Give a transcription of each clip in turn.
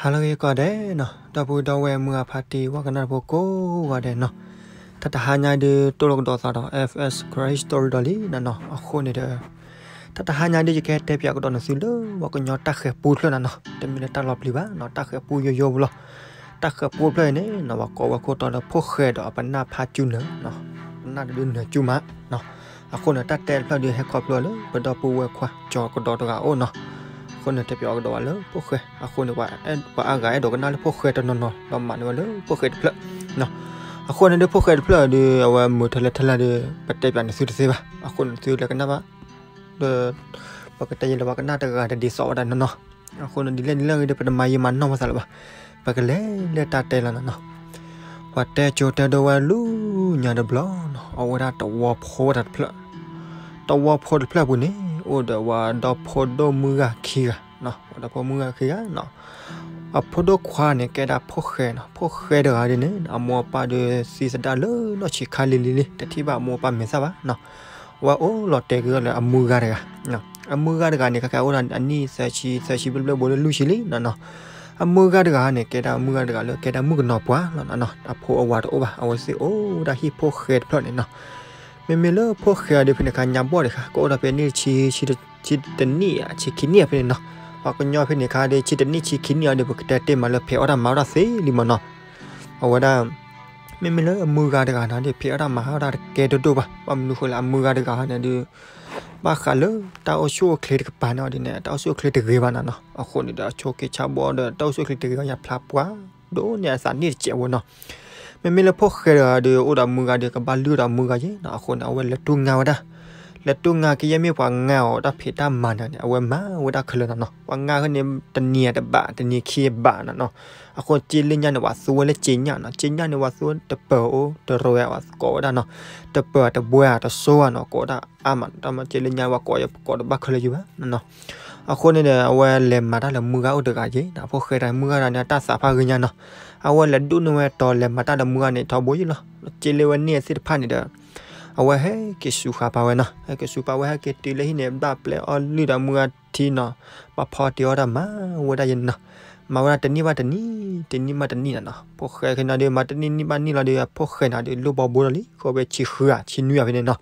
ဟါလၢအဂ့ၤကိးဂၤဒဲးနီၤ, ဒီပုၢ်ဝဲၢ်မုၢ်အဖါတံၢ် ပှၤကနၣ်တဖိကိးဂၤဒဲးနီၤ, တၢ်တဟါညါဒုး တိၢ်လိာ်ကဒီးသးဒီး F S Christian Story ဒီးလံနီၤနီၤ, အဃိန့ၣ်ဒီး တၢ်တဟါညါဒုး ယကဟဲတဲပၠးကဒီးနသုလၢ ပှၤကညီတၢ်ဃဲၤပူတဖျၢၣ်နီၤနီၤ, တမ့ၢ်လၢတၢ်လီၤပျံၤဘၣ်နီၤ, တၢ်ဃဲၤပူယိယိပူၤလီၤ. တၢ်ဃဲၤပူတဖျၢၣ်အံၤန့ၣ်နီၤ ပှၤကိးဝဲခိၣ်တီလၢဖိၣ်ဃဲဒီးအပနၢ်ဖးစူနၢၤနီၤ, ပနၢ်တဒုနၢၤစူမးနီၤ, အဃိန့ၣ် တၢ်တဲတဖျၢၣ်ဒုး ဟဲခီဖျိလၢ ပဒီပုၢ်ဝဲၢ်ခွါ ကၠီၤကဒီးတဂၤအအိၣ်နီၤ, အဃိန့ၣ် တဲပၠးကဒီးဝဲလၢဖိၣ်ဃဲ, အဃိန့ၣ် ပှၤအါဂၤအဲၣ်ဒိးကနၣ်လၢဖိၣ်ဃဲတနီၤနီၤ ဒီးမၤန့ၢ်ဝဲလၢဖိၣ်ဃဲတဖျၢၣ်နီၤ, အဃိန့ၣ်ဒုး ဖိၣ်ဃဲတဖျၢၣ်ဒုး အဝဲမုာ်ထဲလဲၣ်ထဲလဲၣ်ဒုး ပတဲပၠးနသုတသ့ဘၣ်, အဃိန့ၣ် နသုလဲၤကနၣ်ဘၣ် ဒီး ပကတဲယဲလၢပှၤကနၣ်တဂၤတဒ်သိးဝဲဒၣ်နီၤနီၤ, အဃိန့ၣ် ဒ်လဲၣ်ဒ်လဲၣ်ဂ့ၤဒီး ပတမၤယံာ်မၤနီၢ်မသးလၢၤဘၣ်, ပကလဲၤလၢတၢ်တဲလီၤနီၤနီၤ. ပှၤတဲကၠိတဲဒိဝဲလူညါတဘျီနီၤ, အဝဲဒၣ်တဝီဖိဝဲဒၣ်တဖျၢၣ်, တဝီဖိတဖျၢၣ်ပူၤန့ၣ် အိၣ်ဒီးဝဲဒီဖိဒိၣ်မုၢ်ဂၤခံဂၤနီၤ, ဝဲဒီဖိမုၢ်ဂၤခံဂၤနီၤ, အဖိဒိၣ်ခွါန့ၣ် ကဲဒၣ်ဖိၣ်ဃဲနီၤ, ဖိၣ်ဃဲတဂၤဒ်န့ၣ် အမိၢ်အပၢ်ဒုးသံသဒၣ်လၢနီၢ်ဆံးခါလံၤလံၤလံ, တထံၣ်ဘၣ်အမိၢ်အပၢ်မဲာ်သၣ်ဘၣ်နီၤ. ဝဲအိၣ်လီၤတဲာ်က့ၤလၢအမုၢ်ဂၤတဂၤ, အမုၢ်ဂၤတဂၤန့ၣ် ခဲခဲအိၣ်ဒၣ်အနံၣ်သၢဆံ သၢဆံဘျဲၣ်ဘျဲၣ်ဘိလၢလွံၢ်ဆံလံနီၤနီၤ. အမုၢ်ဂၤတဂၤန့ၣ် ကဲဒၣ်မုၢ်ဂၤတဂၤလၢကဲဒၣ်မုၣ်ကနီၤပှၢ်လီၤနီၤနီၤ, အဖိအဝၤတအိၣ်ဘၣ်, အဝဲသ့ၣ်အိၣ်ဝဲဒၣ်ဟံၣ်ဖိၣ်ဃဲတဖျၢၣ်န့ၣ်နီၤ. မ့မ့ၢ်လၢဖိၣ်ဃဲအီၤဒုး ဖဲန့ၣ်ခါညါဘီၣ်ဒံးခါ ကအိၣ်ဒီးဖဲနံၣ်ဆံ ဆံတနံၣ်ဧါ ဆံခံနံၣ်ဧါဖဲန့ၣ်နီၤ. ပှၤကညီဖဲန့ၣ်ခါဒုး ဆံတနံၣ်ဆံခံနံၣ်အီၤဒုး ပကတဲတ့ၢ်မးလၢဖံးအီၣ်တၢ်မၤအီၣ်တၢ်သ့လံမးနီၤ. အဝဲဒၣ် မ့မ့ၢ်လၢအမုၢ်ဂၤတဂၤန့ၣ်ဒုး ဖံးအီၣ်တၢ်မၤအီၣ်တၢ်တကဲဒိၣ်ဒိၣ်ဘၣ်, ဘၣ်မနုၤဃိလၢအမုၢ်ဂၤတဂၤန့ၣ်ဒုး ဘၣ်ဃးလၢတၢ်အိၣ်ဆူၣ်အိၣ်ချ့တကပၤန့ၣ်အီၤဒုးန့ၣ် တၢ်အိၣ်ဆူၣ်အိၣ်ချ့တဂ့ၤဘၣ်နီၤနီၤ. အဃိန့ၣ်ဒီး အဆိးက့ဆါဘီဒီး တၢ်အိၣ်ဆူၣ်အိၣ်ချ့တဂ့ၤအီၤ ညါဖျါပှၢ်ဒိၣ်န့ၢ်အသးန့ၣ်တစဲးဝဲနီၤ. မ့မ့ၢ်လၢဖိၣ်ဃဲတဂၤဒီး အိၣ်ဒီးအမုၢ်ဂၤဒီး ကဘၣ်လုၢ်ဒီးအမုၢ်ဂၤယဲနီၤ. အဃိန့ၣ် အဝဲလဲၤတူၢ်ငါဝဲဒၣ်, လဲၤတူၢ်ငါကယဲၢ်မ့ၢ်ပှၤငါအီၤတၢ်ဖံးတၢ်မၤန့ၣ်န့ၣ် အဝဲမၤဝဲဒၣ်ခဲလၢာ်နီၤနီၤ. ပှၤငါဃီန့ၣ် တနံၤတဘး တနံၤခံဘးနီၤနီၤ. အဃိစ့လၢညါန့ၣ် ပှၤသူဝဲလၢစ့ညၣ်နီၤ, စ့ညၣ်န့ၣ် ပှၤသူဝဲတပၢၤအိၣ်တရၢဝဲ ပှၤကိးဝဲဒၣ်နီၤ, တပၢၤတဘှဲတစိၤနီၤ ကိးဝဲဒၣ်အါမးနီၤ. တၢ်မၤစ့လၢညါ ပှၤကိးယဲ ပကိးတဘၣ်ခဲလၢာ်ယံၤဘၣ်နီၤနီၤ. အဃိန့ၣ်ဒီး အဝဲလဲၤမၤတၢ်လၢမုၢ်ဂၤအိၣ်တဂၤယဲနီၤ, ဖိၣ်ဃဲတဂၤ မုၢ်ဂၤတဂၤန့ၣ် အတၢ်သးဖးဂ့ၤညါနီၤ. အဝဲလဲၤဒိၣ်န့ၢ်ဝဲတီၤ လဲၤမၤတၢ်လၢမုၢ်ဂၤန့ၣ် ထီဘိယံၤလီၤ. စ့လၢဝဲန့ၣ်သ့ၣ်တဖၣ်န့ၣ်ဒီး အဝဲဟဲက့ၤစူးဃာ်ပာ်ဝဲနီၤ, ဟဲက့ၤစူးပာ်ဝဲ ဟဲက့ၤတုၤလၢဟံၣ်န့ၣ် ဘၣ်ပျဲအီၣ်လုၢ်ဒီးမုၢ်ဂၤထံနီၤ, ဘၣ်ဖီတ့ၢ်အီၣ်တၢ်မၤဝဲဒၣ်ယဲနီၤ. မၤဝဲဒၣ်တနံၣ်ဘၣ်တနံၣ် တနံၣ်ဘၣ်တနံၣ်နီၤနီၤ. ဖိၣ်ဃဲခဲန့ၣ်ဒီး မၤတနံၣ်နံၣ်ဘၣ်နံၣ်လီၤဒီး ဖိၣ်ဃဲန့ၣ်ဒီး လိၣ်ဘီဘိထီၣ်လံ, ဃိးဝဲဆံဃုဧါ ဆံနွံဧါဖဲန့ၣ်နီၤ.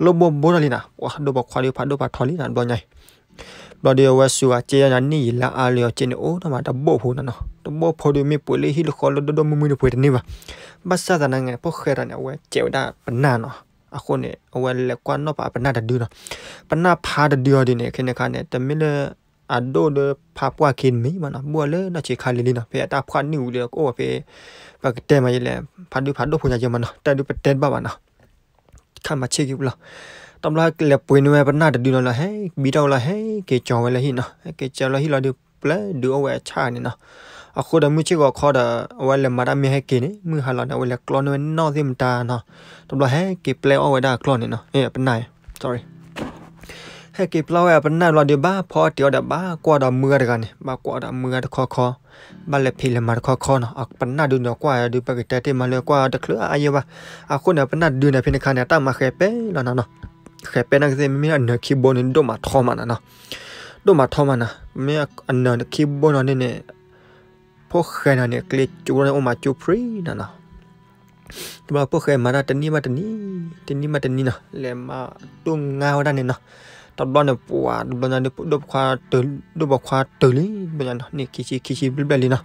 လိၣ်ဘီဘိထီၣ်လံနီၤ, ပှၤဒိၣ်ပှၤခွါဒီး ဖးဒိၣ်ဖးထီလံနီၤ တဘျီညါအံၤ. ဘျီဒီး အဝဲစူးဂၤစ့ယါန့ၣ် ယံာ်လါအါလံအီၤ စ့န့ၣ်အိၣ်ထီၣ်မးတဘိၣ်ဖိနီၤနီၤ, တဘိၣ်ဖိဒီး မ့ၢ်ပှ့ၤလၢဟံၣ်လၢဃီလၢဒိၣ်ဒိၣ်မုၢ်မုၢ်ဒီး ပှ့ၤတန့ၢ်ဘၣ်. ဘၣ်ဆၣ်သနာ်က့ ဖိၣ်ဃဲတဂၤန့ၣ် အဝဲစဲးဝဲဒၣ်ပနၢ်နီၤ. အဃိန့ၣ် အဝဲလဲၤကွၢ်နီၣ်ဖးပနၢ်တဒုနီၤ. ပနၢ်ဖးတဒုအီၤဒ်န့ၣ် ခဲန့ၣ်ခါန့ၣ် တမ့ၢ်လၢအဒိၣ်ဒီးဖးပှၢ်ခံတမံၤဘၣ်နီၤ, ဘိၣ်လၢနီၢ်ဆံးခါလံၤလံၤနီၤ. ဖဲအတၢ်ဖှၣ်နံၣ်ဝံၤဒီး ကအိၣ်ဝဲဖဲ ပကတဲမးယဲလဲၣ်, ဖးဒိၣ်ဖးဒိၣ်ဖိညါယဲမးနီၤ, တၢ်ဒုးပတဲတဘၣ်ဘၣ်နီၤ. ခါမၤဆ့ၣ်က့ၤပူၤလီၤ. တဘျီလဲၤပှ့ၤန့ၢ်ဝဲပနၢ်တဒုနီၤလီၤ, ဟဲဘံထီၣ်ဝဲလီၤ, ဟဲက့ၤကၠီၤဝဲလၢဟံၣ်နီၤ, ဟဲက့ၤကၠီၤလီၤဟံၣ်လီၤဒီး ပျဲဒုးအိၣ်ဝဲအဆၣ်န့ၣ်နီၤ. အဃိဒီး မုၢ်ဆ့ၣ်ဂီၤခီဒီး အဝဲလဲၤမၤတၢ်မ့ၢ်ဟဲက့ၤန့ၣ် မုၢ်ဟါလီၤန့ၣ် အဝဲလဲၤကျီန့ၢ်ဝဲနီၣ်သ့ၣ်မတၤနီၤ. တဘျီဟဲက့ၤပျဲအီၣ်ဝဲဒၣ်အကျီၢ်န့ၣ်နီၤ, အ့ ပနၢ် sorry ဟဲက့ၤပျဲအီၣ်ဝဲအပနၢ်ဘျီဒီး ဘၣ်ဖီအီၣ်တ့ၢ်အီၣ်ဒီး ဘၣ်ကွၢ်ဒီးမုၢ်ဂၤတဂၤန့ၣ်, ဘၣ်ကွၢ်ဒီးမုၢ်ဂၤတခီခီ, ဘၣ်လဲၤဖံးလဲၤမၤတခီခီနီၤ. အပနၢ်ဒုးန့ၣ် ကွၢ်ဒုး ပကတဲတ့ၢ်မးလၢ ကွၢ်တချုးအါယဲဘၣ်. အဃိန့ၣ် အပနၢ်ဒုးန့ၣ် ဖဲန့ၣ်ခါန့ၣ် အတၢ်မၤဃဲၤပဲလီၤနီၤနီၤ. ဃဲၤပဲနာ်က့သ့ၣ် မ့မ့ၢ်အနၢၤခံဘိန့ၣ် ဒိၣ်မးထီမးနီၤနီၤ, ဒိၣ်မးထီမးနီၤ. မ့ၢ်အနၢၤခံဘိနီၤန့ၣ်န့ၣ် ဖိၣ်ဃဲနီၤန့ၣ် ကျ့ကၠိန့ၣ် အိၣ်မးကၠိဖှံနီၤနီၤ. တဘျီဖိၣ်ဃဲမၤတၢ်တနံၣ်ဘၣ်တနံၣ်, တနံၣ်ဘၣ်တနံၣ်နီၤ, လဲၤမၤတူၢ်ငါဝဲဒၣ်န့ၣ်နီၤ. တဘျီန့ၣ် ပှၤတဘျီညါဒုး ဒိၣ်ပှၤခွါတုၤလံ, တဘျီညါနီၤ နံၣ်ခံဆံ ခံဆံဘျဲၣ်ဘျဲၣ်လံနီၤ.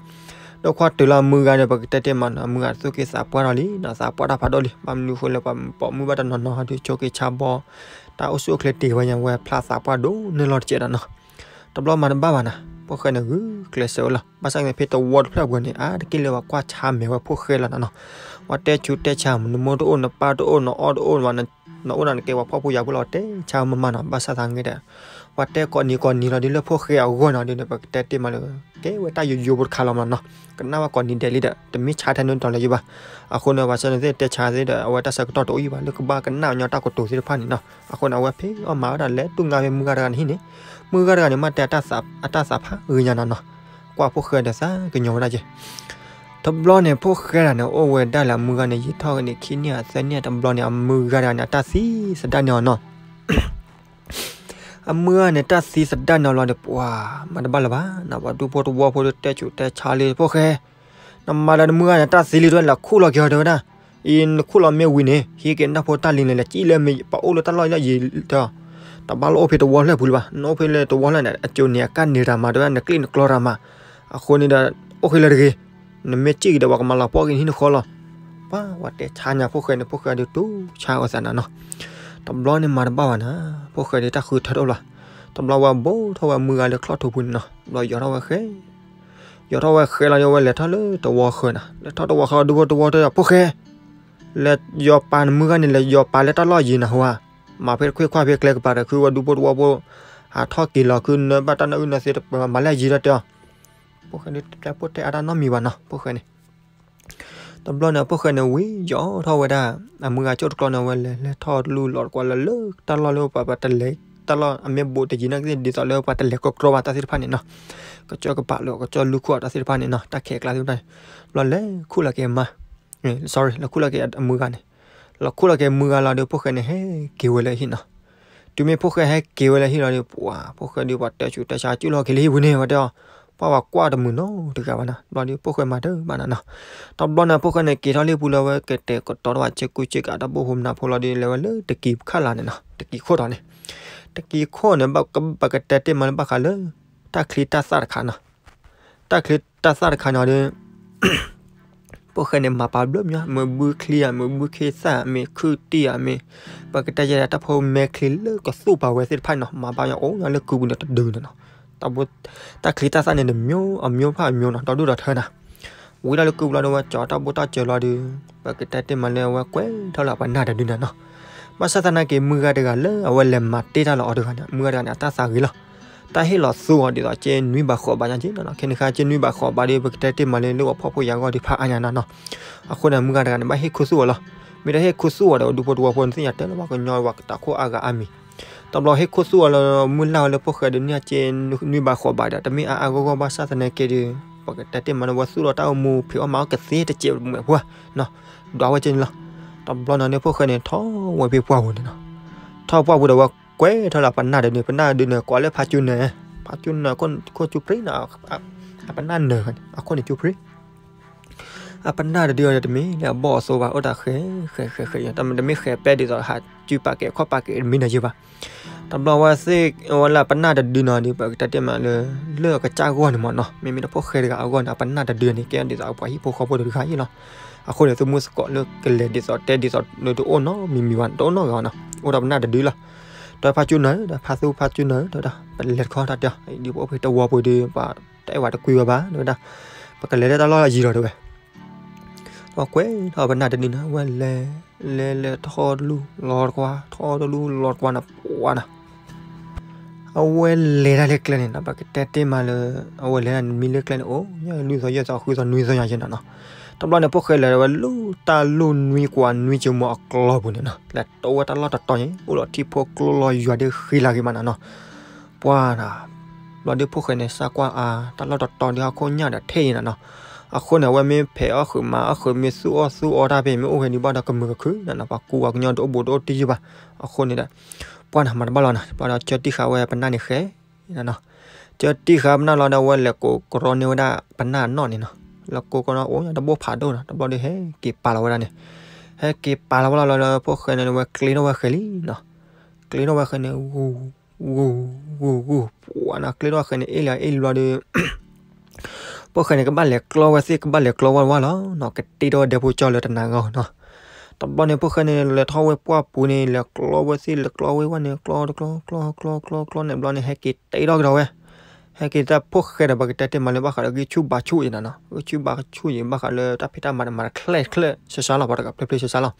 ဒိၣ်ခွါတုၤလီၤ အမုၢ်ဂၤဒီး ပကတဲတ့ၢ်မးနီၤ, အမုၢ်ဂၤသူၣ်က့သးပှၢ်ထီၣ်လံနီၤ, သးပှၢ်တၢ်ဖးဒိၣ်လံ. ဘၣ်မနုၤဃိလၢ ပှၤပိာ်မုၣ်ဘၣ်တနီၤနီၤဒီး ဆိးက့ဆါဘီ တၢ်အိၣ်ဆူၣ်အိၣ်ချ့တ့ၢ်ဝဲညါ ဝဲဖျါသးပှၢ်ဒိၣ်န့ၢ်လီၤတကဲးဒီးနီၤ. တဘျီမၤတဘၣ်ဘၣ်နီၤ, ဖိၣ်ဃဲန့ၣ်ဂုာ်ကျဲးစၢးဝဲလီၤ. ဘၣ်ဆၣ်န့ၣ် ဖဲတဝီတဖျၢၣ်ပူၤန့ၣ် အါတက့ၢ်လၢပှၤကွၢ်ဆါမဲာ်ဝဲဖိၣ်ဃဲလီၤနီၤနီၤ. ပှၤတဲဆူးတဲဆါ နမိၢ်တအိၣ် နပၢ်တအိၣ် နအီၣ်တအိၣ် နအိၣ်ဒၣ်နကဲပှၤဖှီၣ်ဖိယာ်ဖိလီၤ တဲဆါမးမးနီၤ. ဘၣ်ဆၣ်သနာ်က့ဒီး ပှၤတဲကိးနံၤကိးနံၤလီၤဒုး လၢဖိၣ်ဃဲအဂီၢ်နီၤဒုးန့ၣ် ပကတဲတ့ၢ်မးလၢ ကဲဝဲတၢ်ယိယိဖိတခါလီၤမးနီၤ. ကနၣ်ဘၣ်ကိးနံၤဒဲးလံဒီး တမ့ၢ်ဆါထဲန့ၣ်တီၤလၢၤယံၤဘၣ်. အဃိန့ၣ် ပှၤဆၢန့ၣ်သ့ၣ်တဲဆါသ့ၣ်ဒီး အဝဲတၢ်ဆၢကတီၢ်တအိၣ်ယံၤဘၣ် လၢကဘၣ်ကနၣ်ကညီတၢ်ကတိၤသ့ၣ်တဖၣ်န့ၣ်နီၤ. အဃိန့ၣ် အဝဲဖဲအီၣ်မၤဝဲဒၣ်လဲၤတူၢ်ငါဖဲမုၢ်ဂၤတဂၤန့ၣ်ဟံၣ်န့ၣ်, မုၢ်ဂၤတဂၤန့ၣ် မ့ၢ်တဲအတၢ်သးဖးဂ့ၤညါနီၤနီၤ. ကွၢ်ဖိၣ်ဃဲဒီးသးကညီၤဝဲဒၣ်က့ၤ တဘျီန့ၣ် ဖိၣ်ဃဲတဂၤန့ၣ် အိၣ်ဝဲဒၣ်လၢအမုၢ်ဂၤန့ၣ် ယံာ်ထီၣ်က့ၤန့ၣ် ခံနံၣ်ဧါသၢနံၣ်ဧါ တဘျီန့ၣ် အမုၢ်ဂၤတဂၤန့ၣ် အတၢ်သံသဒၣ်န့ၢ်အီၤနီၤ. အမုၢ်ဂၤန့ၣ် တၢ်သံသဒၣ်န့ၣ်လီၤဒီး ပှၤမၤတဘၣ်လၢၤဘၣ်နီၤ, ပှၤဒူဖိတဝီဖိဒီး တဲဆူးတဲဆါလံ ဖိၣ်ဃဲ, နမၤဒီးနမုၢ်ဂၤန့ၣ် တၢ်သံလံတဝဲ လဲၤခူၣ်လီၤက့ၤအီၤတဲဝဲဒၣ်, အံၤနခူၣ်လီၤမ့ၢ်ဝံၤန့ၣ် ဟံးက့ၤနၢ်ဖိတၢ်လံၤန့ၣ် လဲၤစံၣ်လၢမ့ၢ်ပအိၣ်လၢတၢ်လီၢ်လၢယံၤတဲအီၤ, တဘၣ်လၢအိၣ်ဖဲတဝီဖျၢၣ်ပူၤလၢၤဘၣ်, နအိၣ်ဖဲလၢတဝီဖျၢၣ်န့ၣ် အစိၤန့ၣ် အကၢ်န့ၢ်တၢ်မၤတဲဝဲဒၣ် နကျ့ၣ်နကျီတၢ်မၤ, အဃိန့ၣ်ဒီး အိၣ်ဃ့လၢတဂ့ၤ, နမ့ၢ်စံၣ်က့ၤဒီး ပှၤကမၤလီၤပှီၢ်က့ၤနဟံၣ်နဃီလီၤ. ပှၤ ပှၤတဲဆါညါ ဖိၣ်ဃဲန့ၣ် ဖိၣ်ဃဲဒီးတူၢ်ဆါအီၤသးနၤနီၤ, တဘျီန့ၣ်မၤတဘၣ်ဘၣ်နၤ, ဖိၣ်ဃဲဒီး တၢ်ဃုထၢထီၣ်လီၤ, တဘျီဝဲဘိၣ်ထီၣ်ဝဲမုၢ်ဂၤလၢချီၣ်ထူပူၤန့ၣ်နီၤ, တဘျီယီၤထီၣ်ဝဲဃဲ ယီၤထီၣ်ဝဲဃဲလီၤဒီး ဝဲလဲၤထီၣ်လၢတဝီဃၢၤနၤ, လဲၤထီၣ်တဝီဃၢၤ ဒူဖိတဝီတဲ ဖိၣ်ဃဲ, လဲၤယီၤပာ်နမုၢ်ဂၤန့ၣ် လဲၤယီၤပာ်လၢတၢ်လီၢ်ယံၤနၤဟူဧါ, မၤဖဲတခွ့ခွါဖဲကျဲကပၤဒီး ခုဝဲဒူဖိတဝီဖိ ဟးထီၣ်က့ၤလီၤ ခုနၢ်ဘၣ်တၢ်နၢအုၣ်နၢသ့ မၤလၢယံၤဒီးတဲအီၤ, ဖိၣ်ဃဲန့ၣ် တတဲဖိတဲအါတၢ်နီတမံၤဘၣ်နီၤ ဖိၣ်ဃဲန့ၣ် တဘျီန့ၣ် ဖိၣ်ဃဲန့ၣ် ဝံၤယီၤထီၣ်ဝဲဒၣ် အမုၢ်ဂၤကၠိၣ်တကျီန့ၣ် ဝဲလဲၤလဲၤထီၣ်တလူၢ်လီၤတကွၢ်လၢ လၢတၢ်လီၢ်လၢပှၤပတလဲၤ တၢ်လီၢ်အမ့ၢ်ဘူးတယံၤနာ်က့ ဒ်သိးလၢပှၤတလဲၤကီကီဘၣ်တၢ်သ့ၣ်တဖၣ်န့ၣ်နီၤ, ကစၢၢ်ကပာ်လၢ ကစၢၢ်လူၢ်ခိၣ်အတၢ်သ့ၣ်တဖၣ်န့ၣ်နီၤ တၢ်ခဲးကျါသ့ၣ်တဖၣ်န့ၣ်, တဘျီလဲၤခူၣ်လီၤက့ၤအမါ, sorry လဲၤခူၣ်လီၤက့ၤအမုၢ်ဂၤန့ၣ်, လဲၤခူၣ်လီၤက့ၤမုၢ်ဂၤလီၤဒီး ဖိၣ်ဃဲန့ၣ် ဟဲက့ၤဝဲလၢဟံၣ်နီၤ တုၤမ့ၢ်ဖိၣ်ဃဲဟဲက့ၤဝဲလၢဟံၣ်လီၤဒီး ပှၤ ဖိၣ်ဃဲဒီး ပှၤတဲဆူးတဲဆါ ကၠူၣ်လီၤက့ၤလၢဟံၣ်ပူၤန့ၣ် ဝဲတဲအီၤ, ပှၤပှၤကွၢ်တမုာ်နီတဂၤဘၣ်နီၤ, တဘျီဒီး ဖိၣ်ဃဲမၤတဘၣ်နီၤနီၤ, တဘျီန့ၣ် ဖိၣ်ဃဲန့ၣ် က့ၤထီၣ်လံပူၤလၢဝဲ ကတဲာ်ကတီၤတၢ်ဘၣ် စ့ကူစ့ကၤတၢ်ဘိၣ်ဖိမနုၤဖိလီၤဒီး လဲၤဝဲလၢတကံၤခၣ်လၤန့ၣ်နီၤ တကံၤခိၣ်ဒီးန့ၣ်, တကံၤခိၣ်န့ၣ် ပကတဲတ့ၢ်မးလၢဘၣ်ဃးလၢ တၢ်ချံတၢ်သၣ်တခါနီၤ, တၢ်ချံတၢ်သၣ်တခါန့ၣ်ဒီး ဖိၣ်ဃဲန့ၣ် မၤပာ်ဘျၢမး မ့ၢ်ဘုချံဧါ မ့ၢ်ဘုခ့သၣ် မ့ၢ်ခုၣ်တံၢ်ဧါ မ့ၢ် ပကတဲယဲဒၣ်တၢ်ဖိမဲချံလၢကသူၣ်ပာ်ဝဲသ့ၣ်တဖၣ်န့ၣ်နီၤ မၤဘၣ်ညါအိၣ်ညါလၢကုပူၤန့ၣ်တဒုန့ၣ်နီၤ, တၢ်ချံတၢ်သၣ်န့ၣ် တမျိုး အမျိုးဖၣ်အမျိုးနီၤ ဒီဒူၣ်ဒီထၢနီၤ, ဝံၤတၢ်လၢကုပူၤလီၤဒီး ဝဲကၠီၤတၢ်ဘိၣ်တၢ်စၢၤလီၤဒီး ပကတဲတ့ၢ်မးလၢအဝဲကွဲးထီၣ်လၢအပနၢ်တဒုန့ၣ်နီၤ, ဘၣ်ဆၣ်သနာ်က့ မုၢ်ဂၤတဂၤလၢအဝဲလဲၤမၤတ့ၢ်တၢ်လီၤအီၤတဂၤန့ၣ် မုၢ်ဂၤတဂၤန့ၣ် အတၢ်သးဂ့ၤလီၤ တၢ်ဟ့ၣ်လီၤသူအီၤဒ်သိးက့နွံဘးဃိးဘးညါက့နီၤနီၤ, ခဲန့ၣ်ခါက့နွံဘးဃိးဘးဒီး ပကတဲတ့ၢ်မးလၢ လၢပှၤဖှီၣ်ဖိယာ်ဂီၢ်ဒီးဖးအါညါနီၤနီၤ, အဃိန့ၣ် မုၢ်ဂၤတဂၤန့ၣ် ဘၣ်ဟ့ၣ်ခူသူၣ်အီၤလီၤ, မ့ၢ်တဟ့ၣ်ခူသူၣ်အီၤဒီး ဒူဖိတဝီဖိန့ၣ် သ့ၣ်ညါတဲလၢပှၤကညီဝဲတၢ်ခိၣ်အါဂၤအါမံၤ, တဘျီဟ့ၣ်ခူသူၣ်အီၤလီၤ မုၢ်လၢ်ဝဲလၢဖိၣ်ဃဲဒီးန့ၢ်က့နွံဘးဃိးဘးဒီး တမ့ၢ်အါအါဂီၢ်ဂီၢ်ဘၣ်ဆၣ်သနာ်က့ဒီး ပကတဲတ့ၢ်မးလၢ ဝဲသူၣ်လီၤတၢ်အိၣ်မူဖံးအီၣ်မၤအီၣ်ကသ့တစဲးမုာ်ဖိဧါနီၤ, ဒွးဝဲက့န့ၣ်လီၤ, တဘျီန့ၣ်န့ၣ် ဖိၣ်ဃဲန့ၣ် ထီၣ်ဝဲဖဲပှၢ်ပူၤန့ၣ်နီၤ, ထီၣ်ပှၢ်ပူၤဒီး ဝဲကွဲးထီၣ်လၢအပနၢ်တဒုန့ၣ် ပနၢ်တဒုန့ၣ် ကွၢ်လၢဖးကၠူနၢၤ, ဖးကၠူနၢၤ ခိၣ်ကၠူပြံနီၤ, အပနၢ်နၢၤ အခိၣ်န့ၣ်ကၠူပြံ အပနၢ်တဒုအံၤဒီး တမ့ၢ်လၢအဘီၣ်အသိဘၣ် အိၣ်တၢ်ဃဲၤ ဃဲၤ ဃဲၤ ဃဲၤ တမ့ၢ်ဃဲၤပဲဒ်သိး ဟးစုပာ်ကဲၤခီၣ်ပာ်ကဲၤတမံၤနီၤယဲဘၣ်, တဘျီဝဲသ့ၣ်ဝဲလၢအပနၢ်တဒုနီၤဒီး ပကတဲတ့ၢ်မးလၢ လၢအကစၢ်ဂီၢ်န့ၣ်မးနီၤ, မ့မ့ၢ်တဖိၣ်ဃဲတဂၤအဂီၢ်န့ၣ် အပနၢ်တဒုန့ၣ် ကဲဒ်သိးပှၤဟံၣ်ဖိဃီဖိတဂၤအံၤလီၤ, အဃိန့ၣ် သုမူသကိးလၢကလဲၤဒ်သိးတဲဒ်သိး တအိၣ်နီတမံၤမံၤဘၣ် တအိၣ်နီတဂၤဘၣ်နီၤ, အိၣ်ဒီးပနၢ်တဒုလီၤ, ဒီးဖးကၠူနၢၤ ဒီးဖးသူဖးကၠူနၢၤ တဲဝဲဒၣ် ပလဲၤတခီတၢ်တဲအီၤ ဒ်ပအိၣ်ဖဲတဝီပူၤဒီး ပှၤတအဲၣ်ဝဲတကွံဝဲဘၣ် တဲဝဲဒၣ်, ပကလဲၤလၢတၢ်လီၢ်ယံၤလီၤတဲဝဲ ပှၤကွဲးထီၣ်ပနၢ်တဒုန့ၣ် အဝဲလဲၤ လဲၤလဲၤထီၣ်တလူၢ်လီၤတကွၢ် ထီၣ်တလူၢ်လီၤတကွၢ်န့ၣ် ပှၤနီၤ, အဝဲလဲၤတၢ်လၢကျဲန့ၣ်နီၤ ပကတဲတ့ၢ်မးလၢ အဝဲလဲၤတၢ်မံလၢကျဲန့ၣ် အိၣ်ညါလွံၢ်သီယဲၢ်သီဃုသီနွံသီညါယဲၢ်နီၤနီၤ, တဘျီန့ၣ် ဖိၣ်ဃဲလဲၤဝဲလူၢ်တၢ်လူၢ်နွံကွၢ်နွံကၠိမိၤအကျီပူၤန့ၣ်နီၤ လဲၤတိဝဲတၢ်လီၢ်တတီၤန့ၣ် အိၣ်လီၤထံဖိကျိလီၤယွၤဒီးဃံလၤဂ့ၤမးနီၤနီၤ, ပှၤနီၤ ဘျီဒီးဖိၣ်ဃဲန့ၣ် စၢ်ကွၢ်အါ တၢ်လီၢ်တတီၤဒီးဟီၣ်ခိၣ်ညၣ်ဒီးထဲအံၤနီၤနီၤ, အဃိန့ၣ် အဝဲမ့ၢ်ဖဲးအီၣ်ဃုာ်မၤအီၣ်ဃုာ် မ့ၢ်သူၣ်အီၣ်သူၣ်အီတၢ်ဖဲ မ့ၢ်အိၣ်ဖဲဒံးဘၣ်ဒီးကမုာ်ကခုနီၤနီၤ ပှၤကူပှၤကညီတအိၣ်ဘူးတအိၣ်တံၢ်ယုၢ်ဘၣ်, အဃိန့ၣ်ဒီး ပှၤနီၤ မၤတဘၣ်လီၤနီၤ ပှၤဒီးကၢတံၢ်ဃာ်ဝဲပနၢ်န့ၣ်ဃဲနီၤနီၤ, ကၢတံၢ်ဃာ်ပနၢ်လီၤဒီး အဝဲလဲၤကိးကရီန့ၢ်ဝဲဒၣ်ပနၢ်အနီၣ်န့ၣ်နီၤ, လဲၤကိးကရီအိၣ်ညါတဘိၣ်ဖးဒိၣ်နီၤ, တဘျီဒီးဟဲက့ၤပာ်လီၤဝဲဒၣ်န့ၣ်, ဟဲက့ၤပာ်လီၤဝဲလီၤလီၤဒီး ဖိၣ်ဃဲန့ၣ် ဝဲကျ့ထီၣ်ဝဲဃဲလံနီၤ, ကျ့ထီၣ်ဝဲဃဲန့ၣ် ဂူၤ ဂူၤ ဂူၤ ဂူၤ ပှၤနီၤ ကျ့ထီၣ်ဝဲဃဲန့ၣ် အ့ၣ်လံအ့ၣ်လံဘျီဒီး ဖိၣ်ဃဲန့ၣ် ကဘၣ်လဲၤကျီဝဲသ့ၣ် ကဘၣ်လဲၤကျီဝဲဝဲလီၤနီၤ, ကတ့ထီၣ်ဝဲဒဲဖိကၠီလၢတနၤဂီၢ်နီၤ, တဘျီန့ၣ် ဖိၣ်ဃဲန့ၣ် လဲၤထီၣ်ဝဲပှၢ်ပူၤန့ၣ် လဲၤကျီဝဲသ့ၣ် လဲၤကျီဝဲဝဲန့ၣ် ကျီတကျီ ကျီ ကျီ ကျီ ကျီ ကျီန့ၣ် ဘျီန့ၣ် ဟဲက့ၤတ့ထီၣ်ကဒီးဝဲ, ဟဲက့ၤတၢ်ဖိၣ်ဃဲဒီး ပကတဲတ့ၢ်မးလၢဘၣ်ဃးဒီး ဂံၢ်ဆူၣ်ဘါဆူၣ်အံၤနီၤနီၤ, ဂံၢ်ဆူၣ်ဘါဆူၣ်အံၤ ဘၣ်ဃးလၢတၢ်ဖံးတၢ်မၤန့ၣ် မၤတချဲၣ်ချဲၣ်ဆှါဆှါလီၤ ပှၤတဂၤဖျဲၣ်ဖျဲၣ်ဆှါဆှါလီၤ,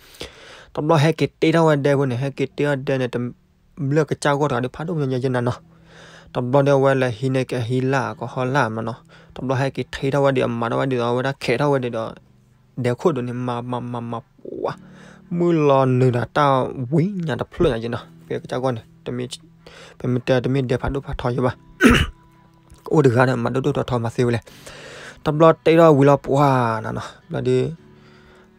တဘျီဟဲက့ၤတ့ထီၣ်ဝဲဒဲဖိန့ၣ် ဟဲက့ၤတ့ထီၣ်ဒဲန့ၣ် တ ဘျၢကစၢ်ဂီၢ်တဂၤဒီးဖးဒိၣ်မးညါယဲနၤနီၤ, တဘျီဒီးအဝဲလဲၤဟံးန့ၢ်ကဟံးလၢ်ကဟီလၢ်မးနီၤ, တဘျီဟဲက့ၤထ့ထီၣ်ဝဲဒီး အမၤထီၣ်ဝဲဒ်သိးအဝဲဒၣ်ခဲးထီၣ်ဝဲဒ်ဒီး ဒဲခိၣ်ဒိၣ်န့ၣ် မၤမၤမၤမၤပှၤ, မုၢ်လီၤနုာ်ဒီးတၢ်ဝံၤညါတဖျၢၣ်ညါယဲနီၤ, ဖဲကစၢ်ဂီၢ်န့ၣ် ပမ့ၢ်တဲတမ့ၢ်ဒဲဖးဒိၣ်ဖးထီယဲဘၣ် အိၣ်တဂၤဒီး မၤဒိၣ်ဒိၣ်ထီထီမၤသ့ဝဲလဲၣ်, တဘျီတ့ထီၣ်ဝံၤလီၤပှၤနီၤနီၤ, ဘျီဒီး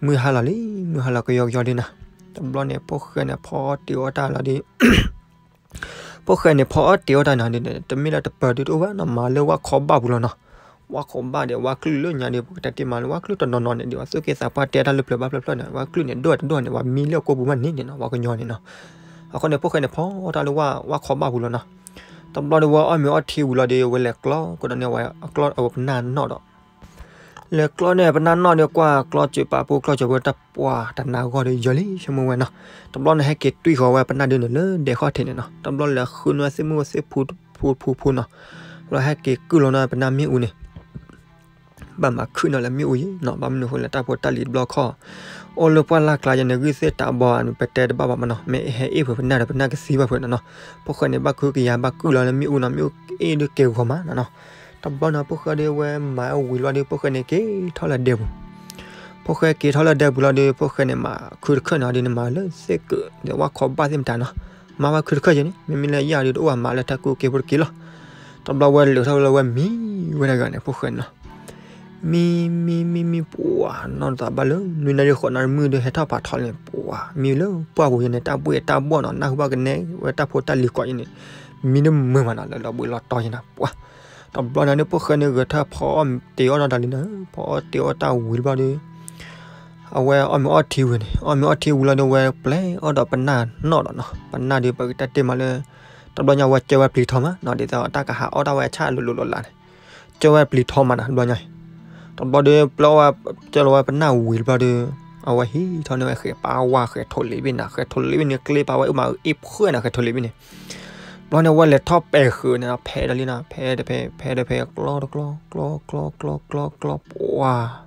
မုၢ်ဟါလီၤလံ မုၢ်ဟါလီၤကယီကယီဒ်နီၤ, တဘျီန့ၣ် ဖိၣ်ဃဲန့ၣ် ဖီတ့ၢ်အီၣ်တၢ်လီၤဒီး ဖိၣ်ဃဲန့ၣ် ဖီအီၣ်တ့ၤအီၣ်တၢ်န့ၣ်ဒ်န့ၣ် တမ့ၢ်လၢတပၢၤဒုတအိၣ်ဘၣ်နီၤ, မၤလၢဝၣ်ခီဘၣ်ပူၤလီၤနီၤ. ဝၣ်ခီဘၣ်ဒီး ဝၣ်ကလုၢ်လၢညါဒီး ပကတဲတ့ၢ်မးလၢဝၣ်ကလုၢ်တနီၤနီၤန့ၣ် ဒ်သိးက့ၤသးပှၢ်တဲတၢ်လၢပျၢၤဘၣ်ဖျၢၣ်ဖျၢၣ်န့ၣ် ဝၣ်ကလုၢ်န့ၣ် ဒိၣ်တဒိၣ်န့ၣ် ဝဲမံလၢအကိာ်ပူၤမးန့ၣ်န့ၣ်နီၤ, ပှၤကညီန့ၣ်နီၤ. အဃိန့ၣ် ဖိၣ်ဃဲန့ၣ် ဖီတၢ်လၢဝၣ် ဝၣ်ခီဘၣ်ပူၤလီၤနီၤ. တဘျီဒီးဝဲအီၣ်မ့ၤအီၣ်ထံဝံၤလီၤဒီး ဝဲလဲၤကျီ ကဒီးန့ၣ် ဝဲအကျီ အဝဲပနၢ်နီၣ်ဒီး လဲၤကျီန့ၣ် ပနၢ်နီၣ်ဒီးကွၢ်ကျီစၢၤပာ်ပူၤ ကျီစၢၤပာ်ပူၤ တၢ်ပှၢ်တနၤဂီၢ်ဒီးယၢၤလံ ဆိကမိၣ်ဝဲနီၤ. တဘျီန့ၣ် ဟဲက့ၤတွံၢ်ဃီၤဝဲပနၢ်ဒုန့ၣ်လၢဒဲခီၣ်ထံးန့ၣ်နီၤ. တဘျီလဲၤဃုန့ၢ်သ့ၣ်မုၣ်သ့ၣ်ဖူဖူဖူနီၤ. တဘျီဟဲက့ၤကုၢ်လီၤန့ၣ် ပနၢ်မ့ၣ်အူန့ၣ် ဘၣ်မၤခုၣ်န့ၢ်လၢမ့ၣ်အူယံၤနီၤ, ဘၣ်မနုၤအဃိလဲၣ် တၢ်ဖိတၢ်လံၤတဘျီခီၣ် အိၣ်လၢပှၢ်လၢ်ကျါယဲန့ၣ် ဂံၢ်သ့ၣ်တၢ်ဘီန့ၣ် ပတဲတဘၣ်ဘၣ်မးနီၤ, မ့ၢ်ဟဲအ့ၣ်ဖုးပနၢ်ဒီး ပနၢ်ကသံဘၣ်ဖုးနီၤနီၤ. ဖိၣ်ဃဲန့ၣ် ဘၣ်ခုကယၤ ဘၣ်ကုၢ်လီၤလၢမ့ၣ်အူနီၤ, မ့ၣ်အူအ့ၣ်ဒုးကဲဂီၤမးနီၤနီၤ. တဘျီန့ၣ် ဖိၣ်ဃဲဒုးဝဲမၤဝံၤလီၤဒီး ဖိၣ်ဃဲန့ၣ် က့ၤထီၣ်လၢဒဲပူၤ ဖိၣ်ဃဲက့ၤထီၣ်လၢဒဲပူၤလီၤဒီး ဖိၣ်ဃဲန့ၣ် မၤခုတခၢၣ်န့ၣ်ဒီး နမၤလၢသ့ၣ်ကၢးဒီး ဝၣ်ခီဘၣ်သ့ၣ်မတၤနီၤ, မၤဝဲခုတခၢၣ်ယဲန့ၣ် မ့မ့ၢ်လၢယၤဒီး တအိၣ်အမၤလၢတၢ်ကူၣ်က့ၤဖိတက့ၢ်လီၤ. တဘျီဝဲလဲၤထီၣ်လၢဝဲမံဝဲဒၣ်ဂၤန့ၣ် ဖိၣ်ဃဲန့ၣ်နီၤ. မံ မံ မံ မံ ပှၤ နီၢ်သးဘၣ်လၢ နွံနၣ်ရံၣ်ဃိးနၣ်ရံၣ်မုၢ်ဒီး ဟဲထီၣ်ဖးထီလံ ပှၤ မံလၢပှၢ်ပူၤယဲန့ၣ် တၢ်ဘှ့ၣ်တၢ်ဘှီၣ်နီၤ, နၢ်ဟူဘၣ်ကနဲဝဲတၢ်ဖိတၢ်လံၤကိးယဲန့ၣ် မံတမုာ်မးနီၤ, လၢလီၤဘှံးလီၤတီၤယဲနီၤ ပှၤ. တဘျီန့ၣ်ဒီး ဖိၣ်ဃဲန့ၣ် ဂဲၤထၢၣ်ဖီအီၣ်တ့ၤအီၣ်နီတၢ်လံနီၤ, ဖီအီၣ်တ့ၤအီၣ်တၢ်ဝံၤတဘျီဒီး အဝဲအီၣ်မ့ၤအီၣ်ထံဝံၤန့ၣ်, အီၣ်မ့ၤအီၣ်ထံဝံၤလီၤဒီး ဝဲပျဲအီၣ်ဒီးပနၢ်နီၣ်ဒီးနီၤ, ပနၢ်ဒီး ပကတဲတ့ၢ်မးလၢ တဘျီညါဝဲကၢဝဲပျံၤထီမးနီၤ, ဒ်သိးတၢ်ကဟးအီၣ်တၢ်ဝဲဆၣ်လိၤလိၤလိၤလးန့ၣ်, ကၢဝဲပျံၤထီမးနီၤ တဘျီညါအံၤ. တဘျီဒီး ပျဲဝဲ ကၢလီၤဝဲပနၢ်ဝံၤတဘျီဒီး အဝဲဟံးထီၣ်န့ၢ်ဝဲဃဲၤပာ်ဝါ ဃဲၤထိးလ့ၤဘ့ၣ်နီၤ, ဃဲၤထိးလ့ၤဘ့ၣ်န့ၣ် ကျ့ပာ်ဝဲအုၣ်မးအုၣ်အ့ၣ်ဖှဲၣ်နီၤ, ဃဲၤထိးလ့ၤဘ့ၣ်န့ၣ် တဘျီန့ၣ် ဝဲလဲၤထီၣ်ပဲာ်ဃုာ်န့ၣ် ဖဲးဒီးလံနီၤ, ဖဲးတဖဲး ဖဲးတဖဲး ကျီတကျီ ကျီ ကျီ ကျီ ကျီ ကျီ ပှၤ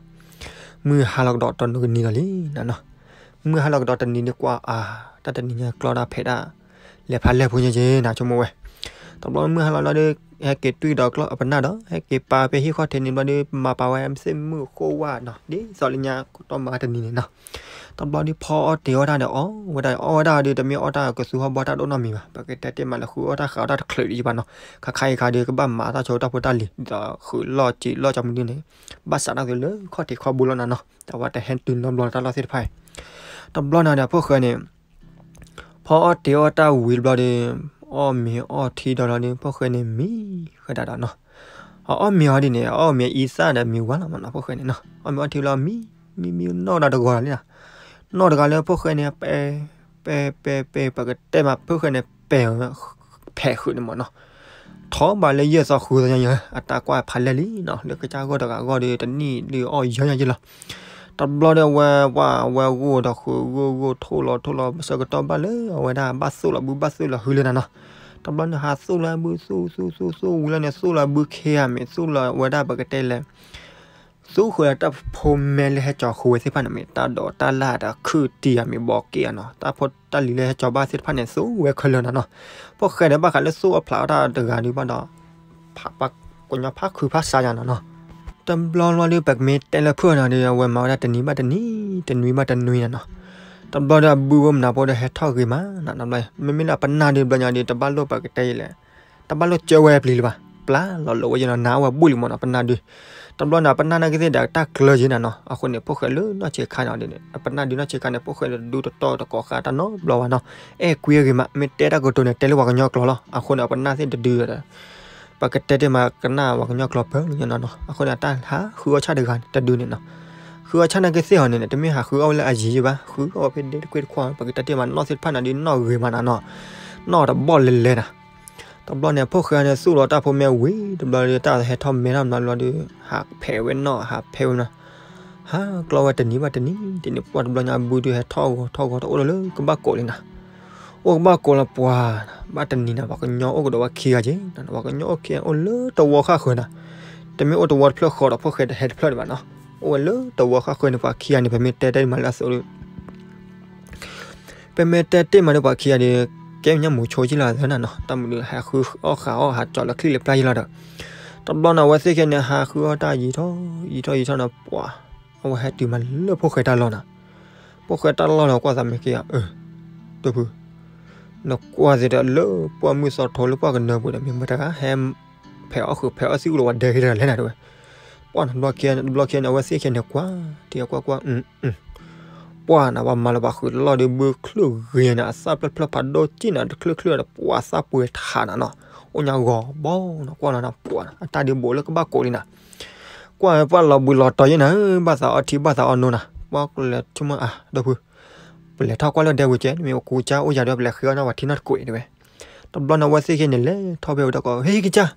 မုၢ်ဟါလီၤကဒီးတနံၤကနံၤလီၤလံနီၤနီၤ. မုၢ်ဟါလီၤကဒီးတနံၤန့ၣ်ကွၢ်အါ, တၢ်တနံၤညါကျီတၢ်ဖဲးဒၣ် လဲၤဖးလဲၢ်ဖိညါက့ၤနီၤ ဆိကမိၣ်ဝဲ. တဘျီမုၢ်ဟါလီၤလီၤဒီး ဟဲက့ၤတွံၢ်ဒီးကျီပနၢ်ဒီး ဟဲက့ၤပာ်ဖဲဟံၣ်ခီၣ်ထံးန့ၣ်ဘျီဒီး မၤပာ်ဝဲသ့ၣ်မုၣ်ဃိၣ်ဝါနီၤ, ဒ်သိးလၢညါကတီၢ်မၤတနံၤန့ၣ်နီၤ. တဘျီဒီးဖီအီၣ်တ့ၤအီၣ်တၢ်ဒီးအီၣ်ဝဲဒၣ်, အီၣ်ဝဲဒၣ်ဒီး တမ့ၢ်အီၣ်တၢ်ကသူဟီၣ်ဘီတၢ်ဒိၣ်နီတမံၤဘၣ်, ပကတဲတ့ၢ်မးလၢဃုအီၣ်တၢ်ဃးအီၣ်တၢ်တချုးဒံးဘၣ်နီၤ. ခါခါအံၤခါဒီး ကဘၣ်မၤတၢ်ဆိတၢ်ဖိတၢ်လံၤ ဒီးဃုလီၢ်စံးလီၢ်ကီမနုၤန့ၣ် ဘၣ်စးထီၣ်က့ၤလၢခီၣ်ထံးခီၣ်ဘိလီၤနီၤနီၤ, တၢ်ဝဲတဟဲတုၤနီတဘျီတၢ်လီၢ်သ့ၣ်တဖၣ်အံၤ. တဘျီန့ၣ်ဒီး ဖိၣ်ဃဲန့ၣ် ဖီအီၣ်တ့ၤအီၣ်တၢ်ဝံၤတဘျီဒီး အီၣ်မ့ၤအီၣ်ထံဒီးလီၤဒီး ဖိၣ်ဃဲန့ၣ်မံဃဲဒၣ်ဒီးနီၤ. အအီၣ်မ့ၤအီၤဒ်န့ၣ် အအီၣ်မ့ၤအံသၣ်ဒီးမ့ၤဝါလီၤမးနီၤ ဖိၣ်ဃဲန့ၣ်နီၤ. အီၣ်မ့ၤအီၣ်ထံလီၤမံ မံမံနီၢ်ဒၣ်တဂီၤလီၤလံနီၤ. နီၢ်တဂၤလၢဖိၣ်ဃဲန့ၣ် ပဲ ပဲ ပဲ ပဲ ပကတဲမး ဖိၣ်ဃဲန့ၣ် ပဲ ဖဲးဃုာ်န့ၣ်မးနီၤ. ထီၣ်ဘၣ်လၢယဲၢ်သီဃုသီညါယဲၢ် အတၢ်ကွၢ်ဖးလဲၢ်လံနီၤ, လၢကစၢ်ဂီၢ်တဂၤဂီၢ်ဒီး တနံၣ်ဒုးအီၣ်ယဲၢ်ညါယဲၢ်လီၤ. တဘျီဒီးအဝဲ ပှၤအဝဲဂိၢ်ဒီးဃုဂိၢ်ဂိၢ်ထိၣ်လီၤထိၣ်လီၤ ဆၢကတီၢ်ဘၣ်လၢအဝဲဒၣ်ဘၣ်သိၣ်လီၤဘုဘၣ်သိၣ်လီၤဟုလၢနၤနီၤ. တဘျီန့ၣ်ဟးသိၣ်လီၤဘုသိၣ်သိၣ်သိၣ်သိၣ်ဝံၤလီၤန့ၣ် သိၣ်လီၤဘုခ့ဧါမ့ၢ် သိၣ်လီၤဝဲဒၣ်ပကတဲလဲၣ် သိၣ်ဃုာ်ဒီးတၢ်ဖိမဲလၢဟဲကၠီၤဃုာ်ဝဲသ့ၣ်တဖၣ်န့ၣ် မ့ၢ်တၢ်ဒိးတၢ်လၢ်ဒီးခုၣ်တံၢ်ဧါမ့ၢ်ဘီက့ၣ်ဧါနီၤ, တၢ်ဖိတၢ်လံၤလၢဟဲကၠီၤဘၣ်သ့ၣ်တဖၣ်န့ၣ် သိၣ်ဝဲခဲလၢာ်နၤနီၤ. ဖိၣ်ဃဲဒီးဘၣ်ဃးလၢသိၣ်အဖျးအီၣ်တၢ်တဂၤဒုးဘၣ်ဒီး ပှၤကညီဖးခုဖးဆါယါနီၤနီၤ. တဘျီဘျီဒီး ပကမ့ၢ်တဲလၢဖုၣ်နီၤဒီး အဝဲမၤဝဲဒၣ်တနံၤဘၣ်တနံၤ တနွံဘၣ်တနွံနၤနီၤ. တဘျီဒီးအဘုဖိမနၤဖိဒီးဟဲထီၣ်ဂ့ၤမးနီၤ, တဘျီ မ့မ့ၢ်လၢအပနၢ်ဒုးဘျီညါဒီး တဘၣ်လိၣ်ပကတဲယဲလဲၣ် တဘၣ်လိၣ်ကၢဝဲပျံၤလၢၤဘၣ်, ပျၢ်လီၤလိာ်ဝဲယဲနီၤ, နၤအိၣ်ဝဲဘူၣ်လံမးနီၤ ပနၢ်ဒုး. တဘျီန့ၣ် ပနၢ်နာ်က့သ့ၣ်ဒီးတၢ်ကျၢၤယဲနၤနီၤ, အဃိန့ၣ် ဖိၣ်ဃဲလၢနီၢ်ဆံးခါန့ၣ်ဒ်န့ၣ် အပနၢ်ဒုးနီၢ်ဆံးခါန့ၣ် ဖိၣ်ဃဲတဒုတတီၢ်တကိးဃာ်တၢ်နီတဘျီဘၣ်နီၤ, အဲၣ်ကွံအဂ့ၤမး မ့ၢ်တဲတၢ်ကတိၤန့ၣ် တဲလၢပှၤကညီကျိာ်လီၤ, အဃိန့ၣ် အပနၢ်သ့ၣ်တဒုဒီး ပကတဲတ့ၢ်မးကနၣ်ပှၤကညီကျိာ်ပၢၢ်လၢညါနီၤနီၤ, အဃိန့ၣ် တၢ်ဟးဃုအီၣ်ဆၣ်တဂၤန့ၣ် တဒုန့ၣ်နီၤ. ဃုအီၣ်ဆၣ်နာ်က့သ့ၣ်ဟီန့ၣ် တမ့ၢ်ဟးဃုအီၣ်ဝဲလၢအယံၤယံၤဘၣ်, ဃုအီၣ်ဝဲဖဲဒ့တကွ့ၢ်တခွါ ပကတဲတ့ၢ်မးနီၢ်သ့ၣ်တဖၣ်န့ၣ်ဒ်နီၢ်ဂ့ၤမးနၤနီၤ, နီၢ်တဘီၣ်လဲၤလဲၤနၤ. တဘျီန့ၣ် ဖိၣ်ဃဲန့ၣ် သူၣ်လီၤတၢ်ဖိမဲဝံၤ တဘျီဒီး တၢ်ဟဲထီၣ်မဲထီၣ်မးဘျီဒီး ဟးဖဲးဝဲနီၢ် ဟးဖဲးဝဲနီၢ်, ဟးကျီဝဲတနံၤဘၣ်တနံၤ တနံၤပှၢ်တဘျီညါ အဘုဒုးဟဲထီၣ်ဂီၤထီၣ်ဂီၤတအိၣ်လၢကဘၣ်ကိးလံနၤ, အိၣ်ကဘၣ်ကိးလီၤပှၤ, ဘၣ်တနံၤန့ၣ် ပှၤကညီအိၣ်ကဒီးဝဲခံဂၤက့ၤ, ပှၤကညီအိၣ်ခံဂၤအိၣ်လၢတဝီဃၣ်ဃၢၤနၤ, တမ့ၢ်အိၣ်တဝီတဖျၢၣ်ဃီဒီး ဖိၣ်ဃဲတဟဲတဖျၢၣ်ဒံးဘၣ်နီၤ, အိၣ်ဝဲလၢတဝီဃၣ်ဃၢၤန့ၣ် ပှၤခံဂၤန့ၣ် ပမ့ၢ်တဲတ့ၢ်မးလၢအသိးဒီး ပမ့ၢ်တဲတ့ၢ်မးဒီးပှၤခံဂၤဒီး ကဲညါမူးဆိကံလီၤသၢနၤနီၤ, တၢ်မနုၤဟးဃုအီၣ်ဃာ်အီၣ် ဟးကၠီလၢချံလၢပျၢ်ယံၤလီၤဒီး, တဘျီန့ၣ် အဝဲသ့ၣ်ခံဂၤန့ၣ် ဟးဃုအီၣ်တၢ်ယံၤထီၣ် ယံၤထီၣ်ယံၤထီၣ်န့ၣ် ပှၤ အဝဲဟဲတုၤမးလၢဖိၣ်ဃဲတၢ်လီၢ်နၤ, ဖိၣ်ဃဲတၢ်လီၢ်န့ၣ် ကွၢ်သးမ့ၢ်က့ၤဧါ, အၢ တဖု နကွၢ်သ့ဒီးလၢပှၢ်မုၢ်သီထိလၢပှၢ်ကနၢပူၤဒီး မ့ၢ်မတၤတဂၤဟဲ ဖဲးအီၣ်ဃုာ်ဖဲးအီၣ်သံၣ်အိၣ်လီၤဝဲဒၢးဟ့တဂၤလဲၣ်နၤတဲဝဲ, ပှၢ်န့ၣ် တဘျီခံဂၤန့ၣ် အဝဲသ့ၣ်ခံဂၤန့ၣ် ကွၢ် ထံၣ်အကွၢ်ကွၢ် အၢ ပှၢ်နၤ ပှၤမၤလၢပှၤဃုာ်လီၢ်ဒီး ဘုချုၣ်ဂ့ၤနၤ အသၣ်ဖျၢၣ်ဖျၢၣ်ဖးဒိၣ်ကံၣ်နၤ တချုးချုၣ်ဒီး ပှၢ်သၣ်ပှဲၤထးနၤနီၤ, အိၣ်ညါဂီၤဘီနီၤ ကွၢ်လီၤနၤ ပှၢ်နၤ အတၢ်ဒုးဘူးလၢကဘၣ်ကိးလံနၤ, ကွၢ်ပှၢ်လီၤဘှံးလီၤတီၤယဲနၤ ဘၣ်သးအီထံဘၣ်သးအီနိနၤ, ပှၢ်လဲၤဆိကမိၣ်အါ ဒီပုၢ် ပလဲၤထီၣ်ကွၢ်လၢဒဲဝံၤကဲ မ့ၢ်ပကူကၠါအိၣ်ယၤဒီး ပလဲၤဃ့အီၣ်နၢ်ပှၤထံနီတကိးအံၤတဲဝဲ, တဘျီန့ၣ်အဝဲသ့ၣ်ခဲန့ၣ် လဲၤထီၣ်ဖဲဝဲဒီးကိး ဟ့ၣ်ကစၢ်,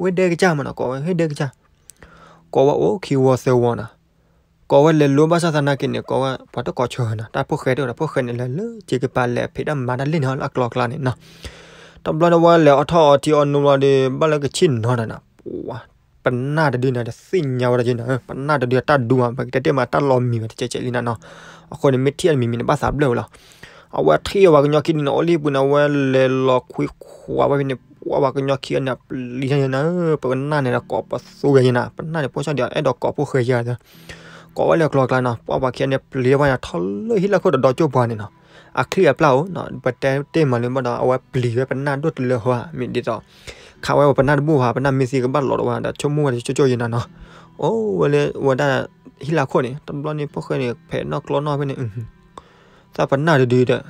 ဝဲဒဲကစၢ်မနီၤ ကိးဝဲ ဟ့ၣ်ဒဲကစၢ်, ကိးဝဲအိၣ်ခံဝီသၢဝီနၤ, ကိးဝဲလဲၤလိဘၣ်ဆၣ်သနာ်က့န့ၣ် ကိးဝဲ ပှၤတကိးဆၢနၤ တၢ်ဖိၣ်ဃဲတအိၣ်ဒီး ဖိၣ်ဃဲန့ၣ် လဲၤလၢစ့ကပၤလဲၤဖံးတၢ်မၤတၢ်လ့ၣ်န့ၣ် လၢအကျီကျါန့ၣ်နီၤ, တဘျီန့ၣ်ဝဲလဲၤအီထီၣ်အီထံအီနိဘျီဒီး ဘၣ်လၢကဆ့ၣ်နီၤနၤနီၤ, ပှၢ်ပနၢ်တဒုန့ၣ် တသ့ၣ်ညါဝဲဒၣ်က့နၤ, ပနၢ်တဒုအတၢ်ဒူမး ပကတဲတ့ၢ်မးတၢ်လီၤမံၤဝဲတကဲးကဲးလံနၤနီၤ, အဃိန့ၣ် မ့ၢ်ထံၣ်အမံၤမံၤန့ၣ် ဘၣ်သးဘျၢၣ်ဝဲလီၤ, အဝဲထံၣ်အပှၤကညီခံဒုန့ၣ် အိၣ်လံပူၤန့ၣ် အဝဲလဲၤလီၤခွံခွးဝဲဖဲန့ၣ် ပှၢ်ပှၤကညီခံဂၤန့ၣ် ပျံၤတၢ်ယဲနၤ, ပနၢ်န့ၣ်ဒီးကိးပသူဂၤယဲနၤ, ပနၢ်န့ၣ် ဖိၣ်ဆၣ်ဒံး အဲၣ်ဒိးကိးဖိၣ်ဃဲယဲ, ကိးဝဲလၢကျီကျါနီၤ, ပှၢ်ပှၤခံဂၤန့ၣ် ပျံၤဝဲယၤထီၣ်လၢဟံၣ်လၢခိၣ်တဒီကၠိပှၤန့ၣ်နီၤ, အချံအပျၢ်အိၣ်နီၤ, ပတဲတ့ၢ်မးလၢဘၣ်ဒီး အဝဲပျံၤဝဲပနၢ်ဒိၣ်တုၤလၢဟီဧါ, မ့ၢ်ဒ်သိး ခးဝဲပနၢ်တဘူၣ်ဘၣ် ပနၢ်မ့ၢ်သံကဘၣ်လီၤဒီးဝဲဒီး ဆိကမိၣ်ဝဲဒၣ်ကၠိကၠိယဲနၤနီၤ, အိၣ်ဝဲလၢဝဲဒၣ်ဟံၣ်လၢခိၣ်န့ၣ် တဘျီန့ၣ် ဖိၣ်ဃဲန့ၣ် ဖဲးနီၣ်ကျီနီၣ်ဖဲန့ၣ် သးပနၢ်တဒုဒီး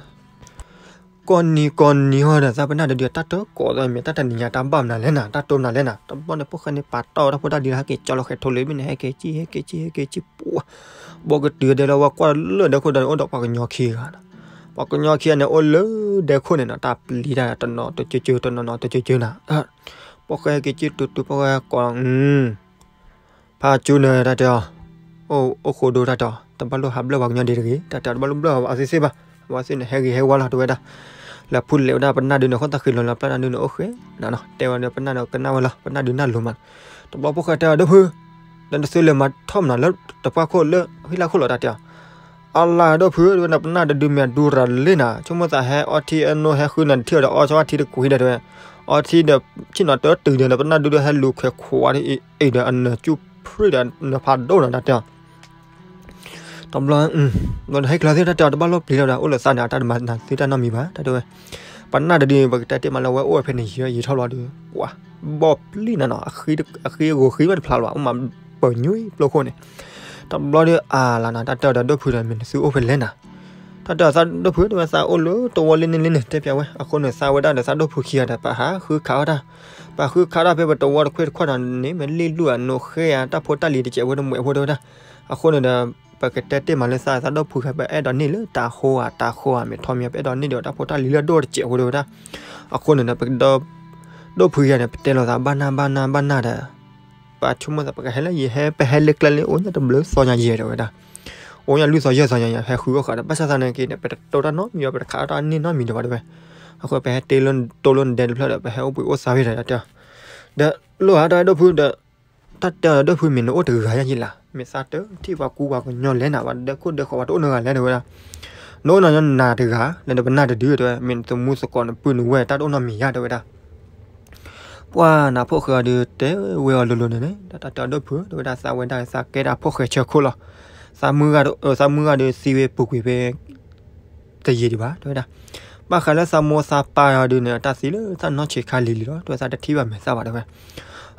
ကိးနံၤကိးနံၤဟီဒီး သးပနၢ်တဒု တၢ်တကိးသးမ့ၢ် တၢ်တနံၤညါတၢ်ဘၣ်မနုၤလဲၣ်နၤ တၢ်တိၢ်မနုၤလဲၣ်နၤ, တဘျီန့ၣ် ဖိၣ်ဃဲန့ၣ် ပာ်တီၢ်ဝဲတၢ်ဖိတၢ်လံၤလၢဟဲက့ၤကၠီလီၤဃဲးထိးလၢမ့ၢ်န့ၣ် ဟဲက့ၤကံၣ် ဟဲက့ၤကံၣ် ဟဲက့ၤကံၣ် ပှၢ် ဘီကတုၤဒဲလၢဝဲကွၢ်လၢဒဲခိၣ်ဒီးန့ၣ် အိၣ်ဒီးပှၤကညီခံဂၤနီၤ, ပှၤကညီခံဂၤန့ၣ် အိၣ်လၢဒဲခိၣ်န့ၣ်နီၤ တၢ်ပျံၤတၢ်တနီၤတကၠိကၠိ တနီၤနီၤတကၠိကၠိနၤ, ဖိၣ်ဃဲဟဲက့ၤကံၣ်တုၤတုၤ ဖိၣ်ဃဲကိး ဖးကၠူနၤတၢ်တဲအီၤ, အိၣ်ဃိဒိတၢ်တဲအီၤ တဘၣ်လိၣ်ဟးဘျၢၣ်ပှၤကညီဒံးတဂ့ၤ တၢ်တဲအီၤ တဘၣ်လိၣ်ဘျၢၣ်အဝဲသ့ၣ်သ့ၣ်ဘၣ်, အဝဲသ့ၣ်န့ၣ် ဟဲဂ့ၤဟဲဝါလီၤတဲဝဲဒၣ်, လဲၤဖူးလဲၤဝဲဒၣ်ပနၢ်ဒုန့ၣ် အဃိသတးဃ့လီၤလၢပနၢ်ဒုန့ၣ်အိၣ်ဃဲနၤနီၤ တဲဝဲဒီးပနၢ်ဒီးကနၣ်ဝဲလီၤ ပနၢ်ဒုနၢ်လိၤမး, တဘျီဖိၣ်ဃဲတဲအီၤ ဒီပုၢ် ဒီးနသုလဲၤမၤထီၣ်မနုၤလၢတပှၢ်ခိၣ်လၢဟံၣ်လၢခိၣ်လီၤတၢ်တဲအီၤ အလါဒီပုၢ် တဲဝဲဒၣ် ပနၢ်တဒုမ့ၢ်အဒူရၤလ့နၤ ဆိကမိၣ်သးဟဲအီထံအနိဟဲဃုနၤတထံၣ်ဒီး အီဆီအီထံတကွံာ်ဒီးတဲဝဲ, အီထံဒီး ဆ့ၣ်နီၤတတုၤဒီး ပနၢ်ဒုဒီးဟဲလူၤခွဲးခွးဒီးအံၤဒီးအနၢၤကၠူၣ်ဖြ့ၣ်ဒီးအနၢၤဖးဒိၣ်နၤတၢ်တဲအီၤ တဘျီ ဘျီဒီးဟဲကျၢၤသ့ၣ်တၢ်တဲအီၤ တဘၣ်လိၣ်ပျံၤလီၤဒီး အိၣ်လၢသးန့ၣ် အတၢ်တမၤနၤသုတၢ်နီတမံၤဘၣ် တၢ်တဲဝဲ, ပနၢ်တဒု ပကတဲတ့ၢ်မးလၢဝဲအိၣ်ဝဲဖဲန့ၣ် ယံာ်ယံာ်ထီၣ်လီၤဒီး ပှၤ ဘီၣ်ပျံၤနၤနီၤ အဃံအဂီၤဃံဘၣ်တဖျါလီၤဘၣ် အိၣ်မးပညွံပျိခိၣ်န့ၣ်, တဘျီဒီးအါလၢနၤ တၢ်တဲအီၤဒီးဒိၣ်ဖုဒီး မ့ၢ်နသုအိၣ်ဖဲလဲၣ်နၤ တၢ်တဲအီၤသးဒိၣ်ဖု တဲဝဲသးအိၣ်လၢတဝီလၢန့ၣ်လၢန့ၣ် တဲပျးဝဲ အဃိန့ၣ် သးဝဲဒၣ်ဒီးသးဒိၣ်ဖုခံဂၤဒီး ပဟးဃုခးအီၣ်တၢ်, ပဟးဃုခးတၢ်ဖဲပတဝီတခွ့ၣ်တခီၣ်နီၤန့ၣ် မ့ၢ်လ့ၣ်လူၢ်အနိဃဲဧါ တၢ်ဖိတၢ်လံၤတစဲးဖိတမှဲးဖိတဲဝဲဒၣ်, အဃိန့ၣ်ဒီး ပကတဲတ့ၢ်မးလၢသးသးဒိၣ်ဖုခါ ပအဲၣ်ဒိးန့ၢ်လၢတၢ်ဃိဧါ တၢ်ဃိဧါ မ့ၢ်ထီမံၤ ပအဲၣ်ဒိးန့ၢ်ဒီးတၢ်ဖိတၢ်လံၤလၢအဒိၣ်တစဲးဖိတဲဝဲဒၣ်, အဃိန့ၣ်ဒီး ပကဒီး ဒိၣ်ဖုယၤန့ၣ် ပတဲလိာ်သးဘၣ်နၢ်ဘၣ်နၢ်ဘၣ်နၢ်ဒီး ပဆိကမိၣ်သး ပကဟဲလၢယဟဲ ပဟဲလၢကျဲလၢအိၣ်ညါတဘျုးသီညါယဲၢ်တဲဝဲဒၣ်, အိၣ်ညါလွံၢ်သီယဲၢ်သီညါ ဟဲဃုအီၣ်ဃာ်ဒီး ဘၣ်ဆၣ်သနာ်က့န့ၣ် ပတတိၢ်တၢ်နီတမံၤဘၣ် ပတခးအီၣ်တၢ်န့ၢ်နီတမံၤဒံးဘၣ်တဲဝဲ, အဃိပဟဲတ့လၢတိလၢနဒဲတဖျၢၣ်ဒီး ပဟဲအိၣ်ဘှံးအိၣ်သါဝဲဒီးတဲ, ဒီးလိၣ်ဧါတၢ်ဒိၣ်ဖုဒီး တၢ်တဲအီၤဒီးဒိၣ်ဖု မ့ၢ်နအိၣ်တဂၤယါယံၤလၢ် မ့ၢ်သးတထံၣ်ပှၤကူပှၤကညီလဲၣ်နၤ ပှၤဒဲခိၣ်ဒဲဃီၤ ပှၤတအိၣ်နဂၤလဲၣ်တဲဝဲဒၣ်, နအိၣ်နၤနၤတဂၤ လၢနပနၢ်တဒုတဲဝဲ မ့ၢ်နသမူသကိးနပုၢ်နဝဲၢ် တၢ်တအိၣ်နီတမံၤယါတဲဝဲဒၣ်, ပှၢ်နၤဖိၣ်ဃဲအီၤဒီးတဲဝဲအီၤလိၤလိၤန့ၣ်န့ၣ် ဒီးတၢ်တဲအီၤဒိၣ်ဖုတဲဝဲဒၣ် သးဝဲဒၣ်သးကဲဒၣ်ဖိၣ်ဃဲဆၢခိၣ်လီၤ, သးမုၢ်ဂၤ သးမုၢ်ဂၤဒီးသံဝဲပူၤကွံာ်ဖဲ တယံာ်ဒံးဘၣ် တဲဝဲဒၣ်, ဘၣ်ဃးလၢသးမိၢ်သးပၢ်အီၤဒုးန့ၣ် တၢ်သံလၢသးနီၢ်ဆံးခါလံၤလံၤလီၤ တဲဝဲ သးတထံၣ်ဘၣ်မဲာ်သၣ်ဘၣ်တဲဝဲ,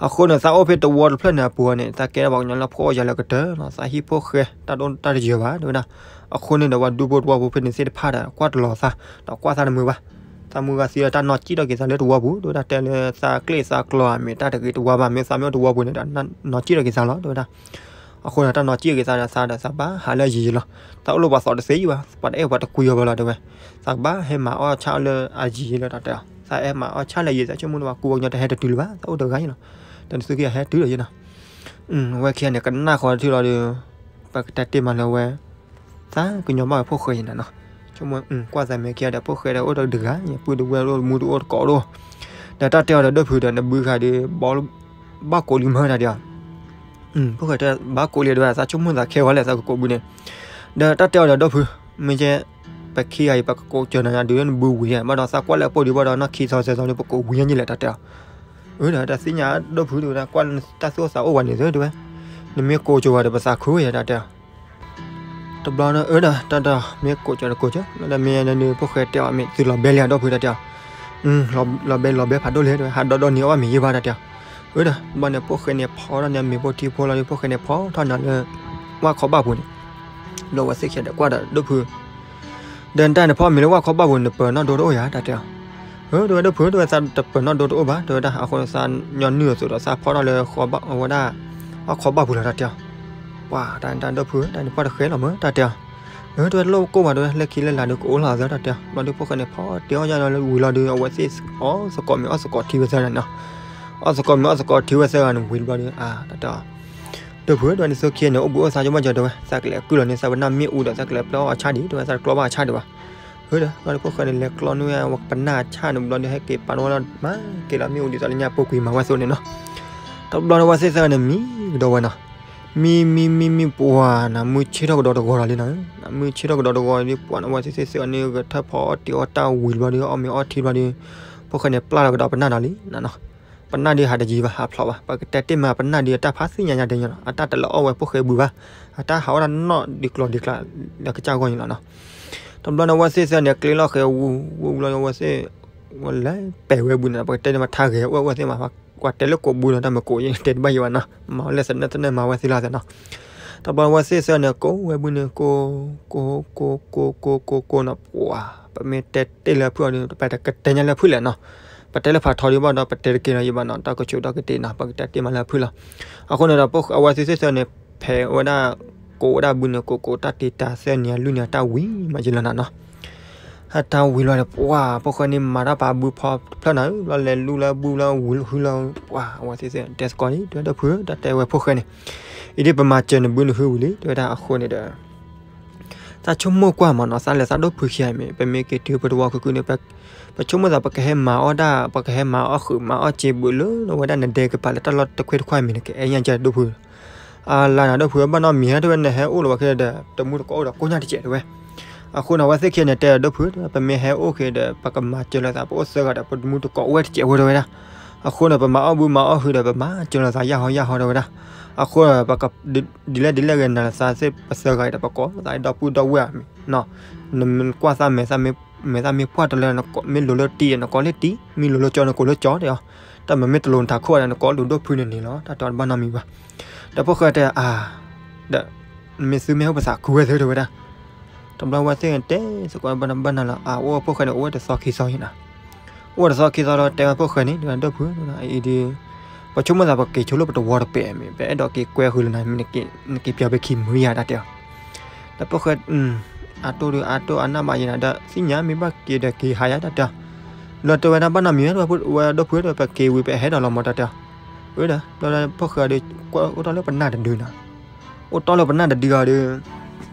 အဃိန့ၣ် သးအိၣ်ဖဲတဝီတဖျၢၣ်န့ၣ်အပူၤန့ၣ် သးကဲဒၣ်ပှၤကညီလၢဖှီၣ်ယာ်လၢကတၢၢ်လီၤ သးဟံၣ်ဖိၣ်ဃဲ တၢ်တအိၣ်တၢ်တယၢၤဘၣ်တဲဝဲဒၣ်, အဃိန့ၣ်ဒီး ပှၤဒူဖိတဝီဖိဖဲန့ၣ်သ့ၣ်တဖၣ်ဒီး ကွၢ်တလီၤသး ဒီးကွၢ်သးတမုာ်ဘၣ်, သးမုၢ်ဂၤသံဒီး တၢ်နီၢ်ကံၣ်ထီၣ်က့ၤသးလၢတဝီပူၤ တဲဝဲဒၣ် တဲလၢသးကျဲၣ်သးကျီဧါ မ့ၢ်တၢ်တဂ့ၤတဝါဘၣ် မ့ၢ်သးမ့ၢ်အိၣ်တဝီပူၤန့ၣ်ဒီး နီၢ်ကံၣ်ထီၣ်က့ၤသးလီၤ တဲဝဲဒၣ် အဃိန့ၣ် တၢ်နီၢ်ကံၣ်က့ၤသးဒီးသးဒီး သးဘၣ်ဟးလၢအယံၤယံၤလီၤ. သးအိၣ်လၢပှၤသီတသ့ဘၣ်, ပှၤတအဲၣ်ပှၤတကွံအီၤဘၣ်လီၤတဲဝဲ. သးကဘၣ်ဟဲမၤအီၣ်ဆၣ်လၢအယံၤယံၤလီၤ တၢ်တဲအီၤ. သးဟဲမၤအီၣ်ဆၣ်လၢအယံၤ သးဆိကမိၣ်န့ၣ် ပှၤကူပှၤကညီတဟဲတတုၤလၢၤဘၣ်, သးအိၣ်တဂၤယံၤလီၤ. ဒီးနသုကဟဲတုၤဒီးယံၤလီၤ. အဝဲခံဂၤန့ၣ် ကနၣ်ဃီထံလီၤဒီး ပကတဲတ့ၢ်မးလၢဝဲ သးကညီၤဘၣ်ဝဲဖိၣ်ဃဲယံၤနၤနီၤ. ဆိကမိၣ် ကွၢ်သးမဲာ်ခံဂၤဒီး ဖိၣ်ဃဲဒီးအိၣ်ဒီးတဂၤ ယပုၢ်တဝဲၢ်အိၣ်မူတအိၣ်တကိးဒိၣ်. ဒီးတၢ်တဲအီၤဒီး ဒိၣ်ဖုဒီး နဘုခါဒီး ဘၣ်ကိးလံမၢတၢ်တဲအီၤ. ဖိၣ်ဃဲတဲ ဘၣ်ကိးလံတဲဝဲ သးဆိကမိၣ်သးခဲဝဲလဲၣ် သးကကိးဘုန့ၣ်. ဒီးတၢ်တဲအီၤဒီး ဒိၣ်ဖု မ့ၢ်ကဲ ပခံဂၤအံၤ ပကကိးစၢၤနၤဒုးလၢနဘုဝံၤဧါ, ဘၣ်ဒီးသးကွၢ်လၢအပိၢ်ဒံးဘၣ်ဒီး နီၢ်ခံသီသၢသီန့ၣ် ပကိးဝံၤညါယံၤလဲၣ် တၢ်တဲအီၤ. အၢ ဒီးတၢ်သ့ၣ်ညါဒိၣ်ဖုတဲဝဲဒၣ် ကွၢ်လၢတၢ်သူၣ်အိၣ်သးအိၣ်ဝဲန့ၣ်သၢတဲဝဲ, နမ့ၢ်ကိးစၢၤဝဲဒီး ပသးခုဝဲယါ တၢ်တဲအီၤ. တဘျီဒီး အၢ ဒီး တၢ်တဲအီၤ မ့ၢ်ကိးစၢၤတကိးစၢၤ ဒီးမ့ၢ်န့ၣ် ဖိၣ်ဃဲတဲအီၤ မ့ၢ်သုလီၤဘဲလံဧါ ဒိၣ်ဖု တၢ်တဲအီၤ. လီၤဘဲလီၤဘဲဖးဒိၣ်လဲၣ်တဲဝဲ ဟးဒီဒီနံၤအီၣ်ဘၣ်မ့ၤယံာ်ဘၣ် တၢ်တဲအီၤ. အၢ ဒီး ဘၣ်န့ၣ် ဖိၣ်ဃဲန့ၣ်ဖီထီၣ်န့ၣ် မ့ၤဖိထံဖိလီၤဒီး ဖိၣ်ဃဲန့ၣ်ဖီထီၣ်န့ၣ်လၢ ဝၣ်ခီဘၣ်ပူၤန့ၣ် ဘျီဝဲသ့ၣ်ခံဂၤဒီးကွၢ်ဒီး ဒိၣ်ဖု ဒီးနတၢ်န့ၣ်ဖီမ့ၤလၢဝၣ်ခီဘၣ်ပူၤ နပၢၤနီၣ်ဒိတအိၣ်ဧါ တၢ်တဲအီၤ. ဧၢ တဲဝဲဒိၣ်ဖု တဲဝဲသးတပၢၤနီၣ်ဒိတအိၣ်ဘၣ် တဲဝဲဒၣ်. အဃိသးညီနုၢ်အသိးဒီး သးဖီထီၣ်လၢဝဲဒၣ် အီၣ်ခီဘၣ်ပူၤလီၤ တၢ်တဲအီၤ. ပှၤတၢ်န့ၣ်တၢ်ဒိၣ်ဖု တၢ်န့ၣ်ပှၢ်တဃဲလီၤမၢ တၢ်တဲအီၤ. ဧၢ တဲဝဲတလိၣ်ကိၢ်ဘၣ် တဲဝဲလၢခံလၢလာ်ဒီးကအိၣ်လီၤသၢ တၢ်တဲအီၤ. ဘျီဒုးဖိၣ်ဃဲန့ၣ် ဖီတဲအီၣ်ယၢ်လီၤဝံၤလီၤဒီး အဝဲသ့ၣ်အီၣ်သကိးမ့ၤအီၣ်သကိးထံဝဲသၢဂၤန့ၣ်နီၤ. အီၣ်သကိးမ့ၤအီၣ်သကိးထံဝဲသၢဂၤန့ၣ်ဝံၤဘျီဒီး အါ တၢ်တဲအီၤ ဒိၣ်ဖု တဲဝဲနသုခံဂၤန့ၣ် အိၣ်ဘှံးအိၣ်သါကမၣ်ကၠီတဲဝဲ သးကလဲၤကုၢ်လီၤန့ၢ်သးပနၢ်မ့ၣ်အူဒီး သးကလဲၤပျီအီၣ်အဆၣ်ဒံး တဲဝဲသးတကျီဘၣ်အဆၣ်ဒံးဘၣ်. ဧၢ ဒီးဘျီဒုးဖိၣ်ဃဲန့ၣ် လဲၤကျီန့ၢ်ဝဲပနၢ်အဆၣ်န့ၣ်ဘျီဒီး ဟဲက့ၤပာ်န့ၢ်ဝဲလီၤ မၤက့ၤလီၤမ့ၣ်အူဒ်သိးလၢညါပူၤကွံာ်မၤဝဲအသိးန့ၣ်နီၤ. တဘျီန့ၣ် အဝဲသ့ၣ်သၢဂၤန့ၣ်မံကဒီးဝဲနီၤ. မံမံမံမံ ပှၤနၤ မုၢ်ဆ့ၣ်ထီၣ်ကဒီးတဂီၤလီၤလံနီၤ. မုၢ်ဆ့ၣ်ထီၣ်ကဒီးတဂီၤဒီး ပှၤန့ၣ် အဝဲသ့ၣ်သၢဂၤန့ၣ် ဂဲၤထၢၣ်ဖီအီၣ်တ့ၤအီၣ်တၢ်ဝံၤဘျီဒီး ဖိၣ်ဃဲန့ၣ် ပျၢ်လီၤကဒီးပနၢ်ဒီးလံနီၤ. ပနၢ်ဒုးဟးတယံၤဘၣ် ဟးဖျိးဘၣ်. ပကတဲတ့ၢ်မးပနၢ်ဒုးအတၢ်ဖးသ့ၣ်ညါညါဒဲးညီနီၤ. အတၢ်တလၢအီၣ်ဝဲဖိၣ်ဃဲဘုးဘၣ်. အတၢ်ဟးအီၣ်တၢ်နီၣ်ဒံးကျီၤဒံးကျါ လၢကစၢ်ဂီၢ်န့ၣ်လီၤနီၤ. တဘျီန့ၣ် အဝဲသ့ၣ်သၢဂၤန့ၣ် ကျ့လီၤဃဲၤဝူဝူဘျီ အဝဲသ့ၣ် ဝဲလဲၤပဲာ်ဝဲဘုးန့ၣ် ပကတဲတ့ၢ်မးထါဂဲၤအိၣ်အဝဲသ့ၣ်မး ကွၢ်တဲလၢကိးဘုနီၤ တၢ်မ့ၢ်ကိးယဲၢ်တဲတဘၣ်ယံၤဘၣ်နီၤ မၤဝဲလၢသနၢၣ်သနၢၣ်မၤဝဲသ့လီၤသးနီၤ. တဘျီအဝဲသ့ၣ်သၢဂၤန့ၣ် ကိးဝဲဘုန့ၣ် ကိး ကိး ကိး ကိး ကိး ကိး ကိးနီၤ ပှၤ ပမ့ၢ်တဲတ့ၢ်လၢအဖုၣ်အီၤဒီး ပတကတဲညါလၢအဖုၣ်လဲၣ်နီၤ. ပတဲလၢဖးထီဒံးဘၣ်ဒီး ပတဲတက့ၤလီၤယံၤဘၣ်နီၤ တၢ်ကဆိးဒီးကတ့ၢ်နီၤ ပကတဲတ့ၢ်မးလၢအဖုၣ်လီၤ. အဃိန့ၣ်ဒီး အဝဲသ့ၣ်သၢဂၤန့ၣ် ဖဲးဝဲဒၣ် ကိးဝဲဒၣ်ဘုန့ၣ် ကိးကိးတၢ်တ့တၢ်သၢနံၤအလွံၢ်နံၤအတၢ်ဝံၤမးယံၤလီၤနၤနီၤ. ဟဲတၢ်ဝံၤလီၤဒီး ပှၤ ဖိၣ်ဃဲန့ၣ်မၤတၢ်ပာ်ဘုဖီဖျၢၣ်နၤဧၢ ဘျီလဲၤလူလၢဘုလၢဝံၤဟုလီၤ ပှၤ အဝဲသ့ၣ်သၢဂၤန့ၣ် တဲသကိးလံ တဲဝဲဒၣ်ဒိၣ်ဖု တၢ်တဲဝဲဖိၣ်ဃဲန့ၣ် အံၤဒ်ပမၤစၢၤနဘုနဟုဝံၤလံ တဲဝဲဒၣ်အဃိန့ၣ်ဒီး သးဆိကမိၣ်ကွၢ်မးနီၤ သးလဲၤသးဒိၣ်ဖုခံဂၤမ့ၢ် ပမ့ၢ်က့ၤတုၤပတဝီခုးခုးန့ၣ် ပဆိကမိၣ်သး ပကဟဲမၤအီၣ်တၢ် ပကဟဲမၤအီၣ်ဃုာ်မၤအီၣ်စ့ဘုးလၢနဝဲဒၣ်နဒဲကပၤလၢတၢ်လီၢ်တခွ့တခွါမ့ၢ် နကအဲၣ်ညါကဲဒိၣ်ဖု အလါနၤဒိၣ်ဖု ဘၣ်နီတမံၤဟဲ တဲဝဲ နဟဲအိၣ်လၢၤဝဲခဲဒီး တမူတကိးအိၣ်ဒီးကိညၢ်တစဲးတဲဝဲ. အဃိန့ၣ် အဝဲသ့ၣ်ခံဂၤန့ၣ် တဲဒီးဒိၣ်ဖု ပမ့ၢ်ဟဲအိၣ်က့ၤဒီး ပကမၤစၢၤလိာ်သး ပအိၣ်သၢဂၤဒီး ပတမူတကိးအိၣ်ဝဲတစဲးဝဲတဲဝဲဒၣ်. အဃိန့ၣ် ပမၤအီၣ်ဘုမၤအီၣ်ဟုဒီး ပမၤစၢၤလိာ်သးယၢ်ဟီယၢ်ဟီတဲဝဲဒၣ်. အဃိန့ၣ် ဒ်လဲၣ်ဒ်လဲၣ်ဂ့ၤ နၤသးသ့ၣ်ပသၢဂၤအံၤဒီး ပကိးသးဒီပုၢ်ဒီဝဲၢ်မ့ၢ် နကွၢ်သးမဲာ်သးမ့ၢ်ပှၢ်တလၢ မ့ၢ်လိၤလၢတံၤ နကိးလၢတံၤ မ့ၢ်လိၤလၢကၠီ နကိးလၢကၠီတဲအီၤ. တၢ်မၤမ့ၢ်တလိၤနထးခိၣ်ဒီး နကိးလိာ်ဒိၣ်ဖုန့ၣ်န့ၣ်လီၤ တၢ်တဲတဘၣ်နီတမံၤဘၣ်. ဒီးဖိၣ်ဃဲတဲအါ ဒီး မ့ၢ်သုမ့ၢ်ဟဲအိၣ်ပသးခုဝဲသ့တဲဝဲဒၣ်. တဘျီဝဲသ့ၣ်တဲသကိးဘၣ်နဘၣ်နၤလီၤ အအိၣ်ဖိၣ်ဃဲန့ၣ် အိၣ်ဝဲတသီခံသီယံၤနၤ. အိၣ်တသီခံသီဒီး တဲဝဲဖိၣ်ဃဲန့ၣ် ဒိၣ်ဖု အံၤဒီး ပဆိကမိၣ်သး ပက့ၤဆိလၢပတဝီတပဲာ်မ့ၢ် ပအဲၣ်ဒိးက့ၤကွဲဃုာ်လၢနၤ နက့ၤပျီပခံမုာ်ယၤတၢ်တဲအီၤ. ဒီးဖိၣ်ဃဲ အါတိၢ်ဒီးအါတိၢ်အနၢ်ဘၣ်ယံၤနၤ ဒီးသ့ၣ်ညါမ့ၢ်ဘၣ်က့ၤဒီးက့ၤဟးယၤ တၢ်တဲအီၤ. ဘျီတဲဝဲဒၣ်ဘၣ်နီတမံၤ ဝဲဒိၣ်ဖုဒီး ပက့ၤဝံၤပဟဲဒီးလီၤမၢ် တၢ်တဲအီၤ. ဝဲဒီး ဘျီဖိၣ်ဃဲဒီး ကွၢ်အိၣ်တ့ၢ်လၢပနၢ်တဒုနီၤ. အိၣ်တ့ၢ်လၢပနၢ်တဒုအီၤဒီး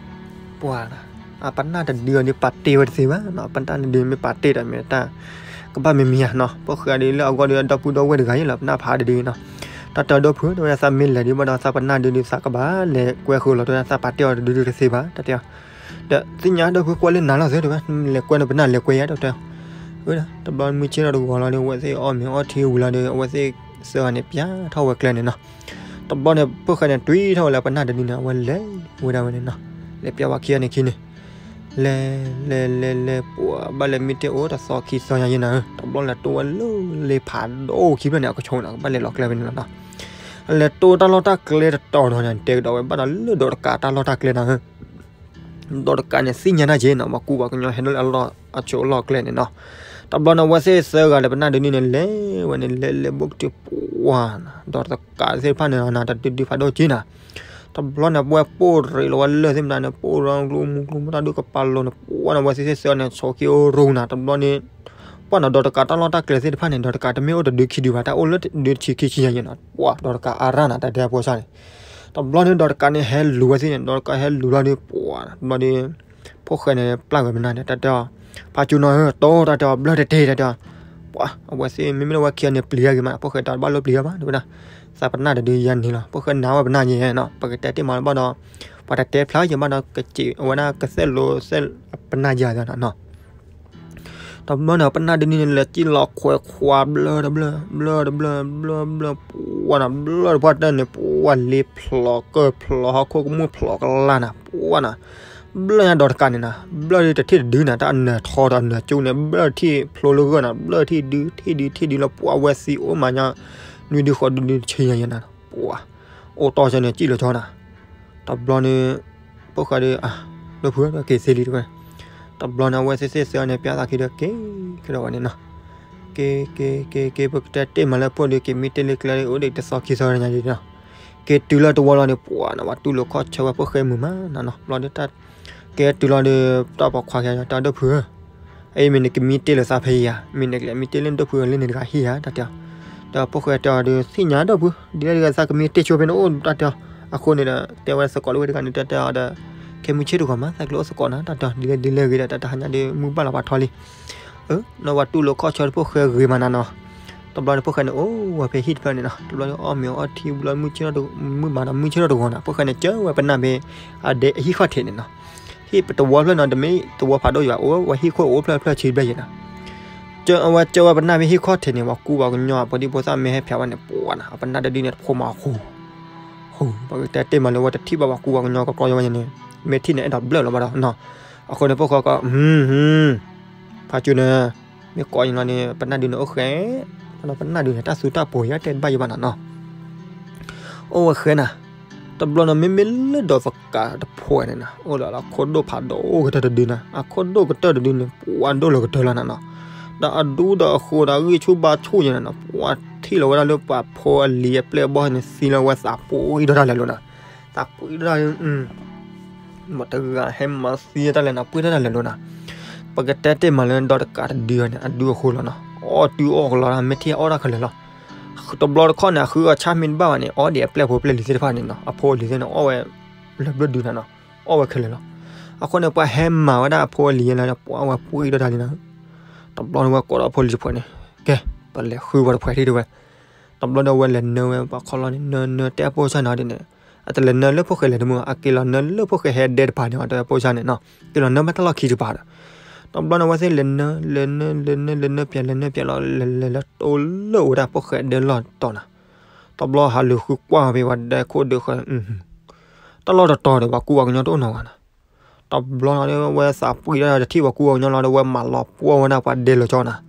ပှၤ အပနၢ်တဒုအီၤဒီး ပာ်တ့ၢ်ဝဲတသ့ဘၣ်နီၤ. ပနၢ်တဒုမ့ၢ်ပာ်တ့ၢ်ဒီး မ့ၢ်တၢ်ကဘၣ်မံၤမံၤဧါနီၤ. ဖိၣ်ဃဲဒီးလၢအဂီၢ်ဒီး ဒီပုၢ်ဒီဝဲၢ်တဂၤအံၤလီၤ ပနၢ်ဖးတဒုနီၤ. တၢ်တဲအီၤဒိၣ်ဖု တဲဝဲဒၣ်သးမ့ၢ်လဲၤဒုးဘၣ်ဒီး သးပနၢ်ဒုးဒီး သးကဘၣ်လဲၤကွဲဃုာ်လီၤ တဲဝဲဒၣ် သးပာ်တ့ၢ်အီၤတဒုဒုးတသ့ဘၣ် တၢ်တဲအီၤ. ဒီးသ့ၣ်ညါဒိၣ်ဖု ကွၢ်လၢနၤလီၤသ့တဲဝဲ လဲၤကွဲနပနၢ်လဲၤကွဲယၤ တၢ်တဲအီၤ. ဝဲဒၣ် တဘျီမုၢ်ဆ့ၣ်ထီၣ်တဂီၤလီၤဒီး အဝဲသ့ၣ်အီၣ်မ့ၤအီထံဝံၤလီၤဒီး အဝဲသ့ၣ်သၢဂၤန့ၣ် ပျဲထီၣ်ဝဲကျဲန့ၣ်နီၤ. တဘျီန့ၣ် ဖိၣ်ဃဲန့ၣ် တွံၢ်ထီၣ်ဝဲလၢပနၢ်တဒုန့ၣ် အဝဲလဲၤဝဲဒၣ်ဝဲန့ၣ်နီၤ. လဲၤပျဲဝဲခံဂၤန့ၣ်ခံန့ၣ် လဲၤ လဲၤ လဲၤ လဲၤ ပှၤဘၣ်လဲၤမ့ၢ်တ့ၢ်အိၣ်တသီခံသီညါယံၤနၤဧၢ တဘျီလဲၤတိၢ်ဝဲလၢလ့ဖးဒိၣ်ခံဖျၢၣ်န့ၣ် အကဆိးန့ၣ် ကဘၣ်လဲၤလီၤကျဲဖဲန့ၣ်လီၤနီၤ. လဲၤတိၢ်တၢ်လီၢ်တၢ်ကျဲတတီၤနီၤန့ၣ် တဲကဒီးဝဲဘၣ်ဒီးလၢဒီးတကးတၢ်လီၢ်တၢ်ကျဲနၤဧၢ ဒီးတကးန့ၣ် သ့ၣ်ညါတၢ်က့ၤနီၤ ပှၤကူပှၤကညီဟဲလၢအလီၢ်အဆိးအလီၢ်ကျဲန့ၣ်နီၤ. တဘျီန့ၣ် အဝဲသ့ၣ်သၢဂၤလၢပနၢ်တဒုန့ၣ် လဲၤဝဲန့ၣ် လဲၤလဲၤဘိၣ်ကတံၢ်ပှၤနၤ ဒီးတကးသ့ၣ်တဖၣ်န့ၣ်နၤ တဒုဒုဖးဒိၣ်က့ၤနၤ. တဘျီန့ၣ် ပှၤပိၢ်ရ့းလီၤဝဲလၢသ့ၣ်မတၤန့ၣ် ပိၢ်ရ့းကျိမူကျိမူတၢ်ဒုးကပာ်လိၤန့ၣ် ပှၤန့ၣ် အဝဲသ့ၣ်သၢဂၤန့ၣ် ဆိးက့ၤအိၣ်ရိနၤ တဘျီန့ၣ် ပှၤန့ၣ် ဒီးတကးတၢ်လီၢ်တၢ်ကျဲသ့ၣ်တဖၣ်န့ၣ် ဒီးတကးတမ့ၢ်အိၣ်တဒုခံဒုဘၣ် တၢ်အိၣ်လၢတဒုတဆံခံဆံညါယံၤနီၤ ပှၤဒီးတကးအါရၣ်နၤ တၢ်တဲအဖိဆၣ်န့ၣ် တဘျီန့ၣ် ဒီးတကးန့ၣ်ဟဲလူၤဝဲသ့ၣ်န့ၣ် ဒီးတကးဟဲလူၤလီၤဒီး ပှၤတဘျီန့ၣ် ဖိၣ်ဃဲန့ၣ် ပျၢ်ဝဲပနၢ်န့ၣ် တၢ်တဲအီၤ ဖးကၠူနီၤဧၢ တိၢ်တၢ်တဲအီၤ ဘျၢၣ်တတ့ၢ်တၢ်တဲအီၤ ပှၤ အဝဲသ့ၣ်မ့မ့ၢ်လၢဝဲခံဂၤန့ၣ် ပျံၤအါဂ့ၤမး ဖိၣ်ဃဲတဘၣ်လိၣ်ပျံၤအါဘၣ် တဲဝဲဒၣ် သးပနၢ်တဒုယါန့ၣ်လီၤ ဖိၣ်ဃဲနာ်ဝဲပနၢ်ယဲနီၤ ပကတဲတ့ၢ်မးလၢဘၣ်ဒီး ပှၤတတဲဖျါယံၤဘၣ်ဒီး ကစံးဝဲဒၣ်ကသဲၣ်လိသဲၣ်ပနၢ်ယါသးနီၤ တဘျီန့ၣ် ပနၢ်ဒုးန့ၣ် လဲၤစံၣ်လီၤခွဲးခွါဘျၢတဘျၢ ဘျၢတဘျၢ ဘျၢဘျၢ ပှၤနၤ ဘျၢတပှၢ်တၢၢ်န့ၣ် ပှၤလ့ဖျိးကၢၢ်ဖျိး ဟီၣ်ခိၣ်ကမူၣ်ဖျိးကလၢ်နၤ ပှၤနၤ ဘျၢညါဒီးတကးန့ၣ်နၤ ဘျၢဒုးတထံၣ်တဒုနၤ တၢ်အနၢၤထီဒီးအနၢၤကၠိန့ၣ် ဘျၢထံၣ်ဖျိလၢဂၢၢ်နၤ ဘျၢထံၣ်ဒုး ထံၣ်ဒုး ထံၣ်ဒုးလၢပှၤဝဲသံအိၣ်မးညါ နွံဒုဃိးဒုဒုတဆံညါယဲနၤ ပှၤ အိၣ်တီၢ်ဆၢန့ၣ် စံၣ်လီၤဆီနၤ တဘျီန့ၣ် ဖိၣ်ဃဲဒီး အၢ ဒီပုၢ်ဝဲၢ် က့ၤသ့လံတဝဲ, တဘျီန့ၣ် အဝဲသ့ၣ်သ့ၣ်ဆၢန့ၣ် ပျဲသးခံဒီးက့ၤကဒီးဝဲန့ၣ်နီၤ, က့ၤ က့ၤ က့ၤ က့ၤ ပကတဲတ့ၢ်မးလၢဖိဒီး က့ၤမံတ့ၢ်လၢကျဲအိၣ်ဒံးတသီခံသီညါဒံးနီၤ, က့ၤတုၤလီၤတဝီလီၤန့ၣ် ပှၤနီၤ ပှၤတူၢ်လိာ်ခီၣ်ဆၢဝဲဖိၣ်ဃဲမုာ်မးနီၤနီၤ, ဘျီဒီး က့ၤတုၤလီၤဒီး တၢ်ပိာ်ခွါခံဂၤ တၢ်ဒီပုၢ်ဧၢ, အအံၤမ့ၢ်နကမံတ့ၢ်လၢသးဖဲယၤ, မ့ၢ်နကလဲၤမံတ့ၢ်လၢနဒီပုၢ်ဧၢ လၢန့ၣ်တဂၤဟံၣ်ဧါ တၢ်တဲအီၤ, ဒီးဖိၣ်ဃဲတဲအီၤဒီး သ့ၣ်ညါဒီပုၢ် ဒ်လဲၣ်ဒ်လဲၣ် သးကမံတ့ၢ်ဆိဖဲန့ၣ်အိၣ် တၢ်တဲအီၤ, အဃိန့ၣ်ဒီး တဲဝဲသကိးလၢဝဲတဂၤန့ၣ် တၢ်တဲအီၤဒီး ခဲမုၢ်ဆ့ၣ်တဂီၤမး သးကလဲၤအိၣ်သကိးနၤ တၢ်တဲအီၤ ဒ်လဲၣ်ဒ်လဲၣ်ဂ့ၤဒီး တၢ်တဟါညါဒီး မုၢ်ဘၣ်လီၤပှၤထီလံ အၢ နီၢ်ဝဲတူၢ်လိာ်ခီၣ်ဆၢတဖိၣ်ဃဲဂ့ၤမးနၤနီၤ, တဘျီန့ၣ်ဖိၣ်ဃဲန့ၣ် အိၣ်ဝဲဖဲဟံၣ်တဖျၢၣ်န့ၣ်နီၤ, တဘျီန့ၣ်အီၣ်မ့ၤအီထံဘျီ မုၢ်ဆ့ၣ်ထီၣ်တဂီၤနီၤ, ဖိၣ်ဃဲန့ၣ် ကၢဝဲပနၢ်ဖဲ အဒဲအဟံၣ်ခီၣ်ထံးန့ၣ်နီၤ, ဟံၣ်ပတဝီဖျၢၣ်နီၤ တမ့ၢ်တဝီဖးဒိၣ်ယၤဘၣ် အိၣ်ဝဲဟံၣ်ခိၣ်အိၣ်ဖျၢၣ်ဖျၢၣ်ဆံဘျဲၣ်ယဲနီၤ, ကၢဝဲကၢဝဲပနၢ်ဖဲဟံၣ်ခီၣ်ထံးန့ၣ် ပှၤကူပှၤကညီ ပှၤဒံဖိသၣ်မ့ၢ်ဟဲဖျါဝဲန့ၣ် ပှၤနီၤ အပနၢ်တဒုန့ၣ် တဖိမးဃူ ဃူ ပကတဲတ့ၢ်မးလၢဝဲတထံၣ်ဘၣ်ပှၤကူပှၤကညီ ကကီယဝဲန့ၣ် မ့ၢ်ထံၣ်န့ၣ် အဲၣ်ဒိးဘျၢၣ်လီၤဘၣ်ဒီးနီၤ, အဃိန့ၣ် ဖိၣ်ဃဲကီး ဖးကၠူန့ၣ် မ့ၢ်ကိးယံၤလီၤန့ၣ် ပနၢ်ဒုန့ၣ်အိၣ်ဃဲ, ဒီးပနၢ်ဒုန့ၣ် တၢ်သူတၢ်ပှီၤယါတဲဘၣ်ယဘၣ်နီၤနီၤ, အိၣ်ဝဲဃဲနၤ, တဘျီနီၤ မ့မ့ၢ်လၢဒီးသကးတဖိၣ်န့ၣ်နီၤ အိၣ်ဒီးလၢအခိၣ်ဒိၣ်ဖးဒိၣ်ကတၢၢ်တဒုနီၤ အခိၣ်ဒိၣ်ကတၢၢ်တဒုန့ၣ် ပှၤဒိၣ်လီၤကတၢၢ်လီၤနၤနီၤ, ဒီးအဒူဒီးအဃိဒီးအဂံၢ်ဆူၣ်ဘါဆူၣ်ယဲနၤနီၤ ပှၤထံၣ်လီၤဝဲဒၣ်လၢပှၤဖိအလံၤအပျဲၢ်အဘီၣ်န့ၣ် သံလီၤဝဲသးပှံၢ်ဒီးတၢ်လဲၤလိၤနီၤ, သးပှံၢ်ဒီးတၢ် မ့ၢ်တဂၤဟဲမၤသံတၢ်လဲၤနီၤ ပှံၢ်တၢ်လဲၤလိၤနီၤ, ပကတဲတ့ၢ်မးလၢဒီးတကးတဒုန့ၣ် အဒုအဃိလီၤနီၤ အီၣ်တုၤအီၣ်ကလီၤ မ့ၢ်ထံၣ်အီၣ်တၢ်ခဲလၢာ်လီၤ, တဘျီတခီၣ်န့ၣ် အဃုအီၣ်ဆၣ်မ့ၢ်တဘၣ်ဘၣ်န့ၣ် အီၣ်ဒံးအပျဲၢ်ဖိပျဲၢ်လံၤသ့ၣ်တဖၣ်န့ၣ်နီၤ အဖိအလံၤသ့ၣ်န့ၣ် အီၣ်ဝဲ လၢဘျၢၣ်ဒုနီၤနီၤ, အီၣ်ဝဲခဲလၢာ်လီၤ, အဃိန့ၣ် ပှၤဟဲမၤဝဲဒၣ်အဖိအလံၤယဲလီၤဒီး ပှၤဝဲပှံၢ်ဒီးတၢ်လံနီၤ, တဘျီန့ၣ်ဝဲကိးဒီးအဖိလံၤတဖုန့ၣ် ကဲ ပလဲၤဃုဝဲတဖုထံၣ်တဝဲ တဘျီဒီးအဝဲလဲၤနၢဝဲပှၤခီလီၤန့ၣ် နၢနၢတဲအဖိဆၣ်န့ၣ်ဒ်န့ၣ်, အတလဲၤနၢလၢဖိၣ်ဃဲလဲၤတမုာ် အက့ၤလီၤနၢလၢဖိၣ်ဃဲဟဲဒဲတပၤန့ၣ် အတဲအဖိဆၣ်န့ၣ်နီၤ, က့ၤလီၤနၢမ့ၢ်တၢ်လီၢ်ခံတပၤဒီး, တဘျီန့ၣ်အဝဲသ့ၣ်လဲၤနၢ လဲၤနၢ လဲၤနၢ လဲၤနၢပၠး လဲၤနၢပၠးလီၤ လဲၤလဲၤလၢတိလၢဝဲဒၣ်ဖိၣ်ဃဲဒဲလီၢ်တီၤနီၤ, တဘျီဟးလူၤဃုကွၢ်ဖဲပှၤဒဲခိၣ်ဒုးဃၢၤ တၢ်လီၢ်တတီၤဒီး ပှၤကူပှၤကညီတအိၣ်နီတဂၤနီၤ, တဘျီလီၤဒီး ဝဲသးပှံၢ်ဒီးတထံၣ်ပှၤကူပှၤကညီလီၤဒီး ဝဲမၤလီၤပှီၢ်ဝဲဒၣ်ပှၤဒဲလၢာ်ကၠီနီၤ,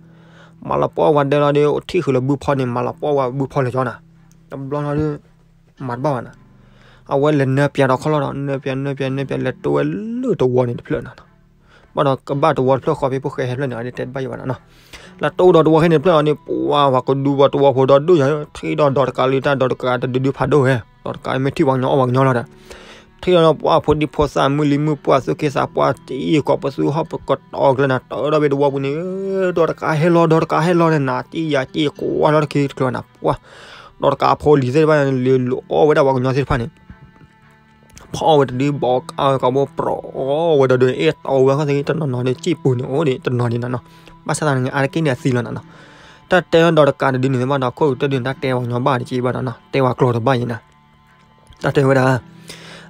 မၤလီၤပှီၢ်ပှၤဒဲလီၤဒီး ထံၣ်ဃုာ်လၢဘုဖီန့ၣ် မၤလီၤပှီၢ်ဝဲဘုဖီလၢာ်ကၠီနီၤ, တဘျီလီၤဒီး မၤတဘၣ်ဘၣ်နီၤ, အဝဲလဲၤနၢပၠးဒီးခီလီၤဒီး နၢပၠး နၢပၠး နၢပၠး လဲၤတိဝဲလၢတဝီန့ၣ်တဖျၢၣ်နီၤ, ဘၣ်ဒီးကဘၣ်တဝီတဖျၢၣ်ဃီဖဲဖိၣ်ဃဲဟဲဖျၢၣ်န့ၣ် အတဲတဘၣ်ယဘၣ်နီၤနီၤ, လဲၤတိဒီးတဝီခဲန့ၣ်တဖျၢၣ်လီၤန့ၣ် ပှၤ ပှၤကဒူပှၤတဝီဖိဒီဒိၣ်ညါ ထံၣ်ဒီးဒီးတကးလၢတၢ်ဒီးတကးတဒုဒုဖးဒိၣ်ဝဲ, ဒီးတကးမ့ၢ်ထံၣ်ပှၤကညီအီၣ်ပှၤကညီလီၤဒီး ထံၣ်ဒီးပှၤဖိဒံဖိသၣ်မုၢ်လံမုၢ်ပှၢ်သူၣ်က့သးပှၢ်တံၢ်ကီးပသူဟီၣ်ပကတီၢ်ကျဲနၤ တၢ်ဒီဘ့ၣ်တဝီပူၤန့ၣ် ဒီးတကးဟဲလီၤ ဒီးတကးဟဲလီၤန့ၣ် နၤတံၢ်ယၤတံၢ်ကွၢ်လီၤတခ့တကျၢၤနၤပှၢ်, ဒီးတကးအဖိလံၤသ့ၣ်တဖၣ်န့ၣ် လၢလီၤအီၣ်ဝဲဒၣ်ပှၤကညီသ့ၣ်တဖၣ်န့ၣ် ဖီအီၣ်ဝဲတဒုဘီကးဝဲကီးဘိပြီအီၣ်ဝဲဒီးဒုး အ့ၣ်တီဝဲခီၣ်သ့ၣ်တနီၤနီၤဒီး စံၣ်ပူၤန့ၣ်အိၣ်ဒံးတနီၤဒံးနၤနီၤ, ဘၣ်ဆၣ်သနာ်က့ အါတက့ၢ်န့ၣ်အသံလီၤနၤနီၤ, တၢ်တဲဒီးတကးတဒုန့ၣ်ဘၣ်ဒီး ခိၣ်ကတၢၢ်ဒုးန့ၣ် တၢ်တဲပှၤကညီဘၣ်တက့ၢ်ဘၣ်နီၤနီၤ တဲပှၤကျိာ်တဘၣ်ယဲနၤ တၢ်တဲဝဲဒၣ်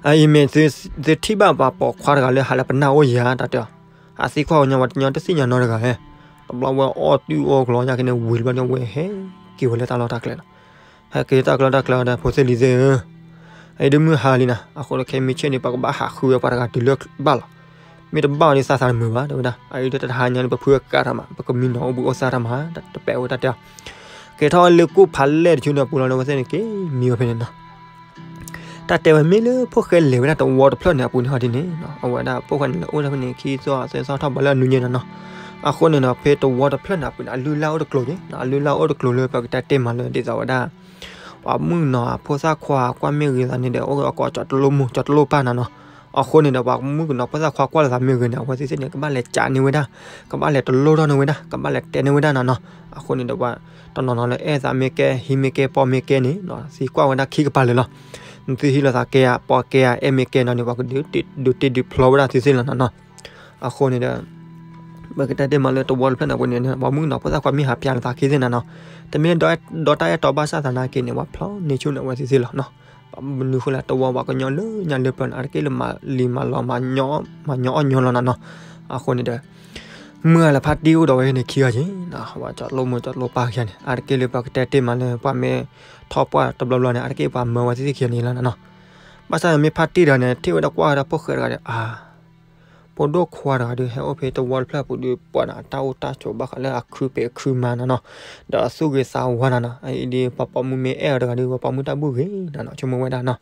အအံၤမ့ၢ်သုထံၣ်ဘၣ်ပှၤပိာ်ခွါတဂၤလၢဟးလၢပနၢ်အိၣ်ယၤ တၢ်တဲအီၤ, အသံကွၢ်ပှၤကညီ ပှၤကညီတသ့ၣ်ညါနီတဂၤလဲၣ်, တဘျီဝဲအီၣ်တုၤအီၣ်ကလီညါက့န့ၣ် ဝံၤတဘျီန့ၣ် ဝဲဟဲက့ၤဝဲလၢတၢ်လီၢ်တၢ်ကျဲလီၤ, ဟဲက့ၤတၢ်ကျဲတၢ်ကျဲဒီး ဖိသ့ၣ်လံၤသ့ၣ်ဧၢ, အအံၤဒုးမုၢ်ဟါလံနၤ, အဃိဒီးခဲမုၢ်ဆ့ၣ်န့ၣ် ပကဘၣ်ဟးဃုဝဲပှၤတဂၤတုၤလၢဘၣ်လီၤ, မ့ၢ်တဘၣ်အီၤဒ်သးသးတမုာ်ဘၣ် တဲဝဲဒၣ်, အအံၤဒုးတၢ်တဟါညါန့ၣ် ပဖုအကါထီၣ်မး ပကမံနီၤအိၣ်ဘှံးအိၣ်သါတၢ်မး တပဲာ်ဝဲတၢ်တဲအီၤ ကဲထီၣ်လၢကူၣ်ဖးလဲၢ်တဆူန့ၣ်အပူၤလီၤဒီး အဝဲသ့ၣ်န့ၣ်က့ၤမံဝဲဖဲန့ၣ်နီၤ, တၢ်တဲဝဲမ့ၢ်လၢဖိၣ်ဃဲလဲၤဝဲဒၣ်တဝီတဖျၢၣ်န့ၣ်အပူၤန့ၣ်ဟီဒ်န့ၣ်, အဝဲဒၣ်ဖိၣ်ဃဲန့ၣ် လဲၤအိၣ်ဒၣ်ဖဲန့ၣ် ခံသီသၢသီထီၣ်ဘးလၢအနွံညါနီၤနီၤ, အဃိန့ၣ်ဒီး ဖဲတဝီတဖျၢၣ်န့ၣ်အပူၤန့ၣ် အလုၢ်အလၢ်အိၣ်တကျိၤက့ၤ, အလုၢ်အလၢ်အိၣ်တကျိၤလၢပကတဲတ့ၢ်မးလၢဒ်သိးဝဲဒၣ် ပှၤမုၣ်ကနီၤဖိသၣ်ခွါကွၢ်မ့ၢ်ဂ့ၤသးန့ၣ်ဒီး အိၣ်အကိးကၠီၤတလိၣ်မိၢ်ကၠီၤတလိၣ်ပၢ်နၤနီၤ, အဃိန့ၣ်ဒီး ပှၤမုၣ်ကနီၤဖိသၣ်ခွါကွၢ်လိာ်သးမ့ၢ်ဂ့ၤန့ၣ် အဝဲသ့ၣ်သ့ၣ်န့ၣ် ကဘၣ်လဲၤကးန့ၢ်ဝဲဒၣ်, ကဘၣ်လဲၤတလိၣ်ထီၣ်န့ၢ်ဝဲဒၣ်, ကဘၣ်လဲၤတဲန့ၢ်ဝဲဒၣ်နၤနီၤ, အဃိန့ၣ်ဒီး ပှၤတနီၤနီၤလၢအဲၣ်သးမ့ၢ်ကဲ ဟံးမ့ၢ်ကဲပိာ်မ့ၢ်ကဲန့ၣ် သံကွၢ်ဝဲဒၣ်ခံကပၤလၢာ်လီၤ, နသုဟံးလိာ်သးကဲဧါ ပိာ်ကဲဧါ အဲၣ်မ့ၢ်ကဲနီၤန့ၣ် ပှၤကဒုးတ့ၢ်ဒုးဖျီဝဲဒၣ်သုသ့ၣ်လီၤနၤနီၤ, အဃိန့ၣ်ဒီး ပကတဲတ့ၢ်မးလၢတဝီတဖျၢၣ်န့ၣ်အပူၤန့ၣ် ပှၤမုၣ်ကနီၤဖိသၣ်ခွါမ့ၢ်ဟးပၠးလိာ်သးခံသ့ၣ်နၤနီၤ, တမ့ၢ်ဒီးတၢ်အဲၣ်တီဘၣ်ဆၣ်သနာ်က့န့ၣ် ပှၤဖျီန့ၢ်ဆူၣ်န့ၢ်အဝဲသ့ၣ်သ့ၣ်လီၤနီၤ, ပှၤမနုၤဃိလဲၣ် တဝီပှၤကညီလၢညါလၢပျၢၤန့ၣ် အါတက့ၢ်လၢမၤလံၤမၤလီၤ မၤညီအီၣ်ညီလီၤနၤနီၤ, အဃိန့ၣ်ဒီး မုၢ်အလၢဖါတံၢ်အိၣ်ဒီးဝဲန့ၣ်ခံဂၤက့ၤ, ပှၤကၠီၤလိၣ်မိၢ်ကၠီၤလိၣ်ပၢ်ခံဂၤန့ၣ် အါတက့ၢ်လၢပှၤကတဲတ့ၢ်မးလၢပှၤမ့ၢ်ထီၣ်ပှၢ်တဘျီဘျီန့ၣ် အါတက့ၢ်ပှၤမၢဝဲသ့ၣ်သ့ၣ်ခံဂၤန့ၣ်လီၤနၤနီၤ, ဘၣ်ဆၣ်မ့ၢ်ဖါတံၢ်တဂၤန့ၣ် ထံၣ်ဝဲဒၣ်ကွၢ်ဝဲဒၣ်ဖိၣ်ဃဲတဂၤဒီး အါ ဖိဒိၣ်ခွါတဂၤဒီး ဟဲအိၣ်ဖဲတဝီတဖျၢၣ်အပူၤဒီး ပှၤန့ၣ်အတၢ်အိၣ်တၢ်ဆိးဘၣ်ဃးလၢအခုးပဲာ်အခုးမၤနၤနီၤ, ဒီးအသူၣ်ဂ့ၤသးဝါနၤနီၤ, အအံၤဒီး ပှၤပိာ်မုၣ်မ့ၢ်အဲၣ်အီၤတဂၤဒီး ပှၤပိာ်မုၣ်တၢ်ဘူၣ်ဂ့ၤနၤနီၤ, ဆိကမိၣ်ဝဲဒၣ်နီၤ,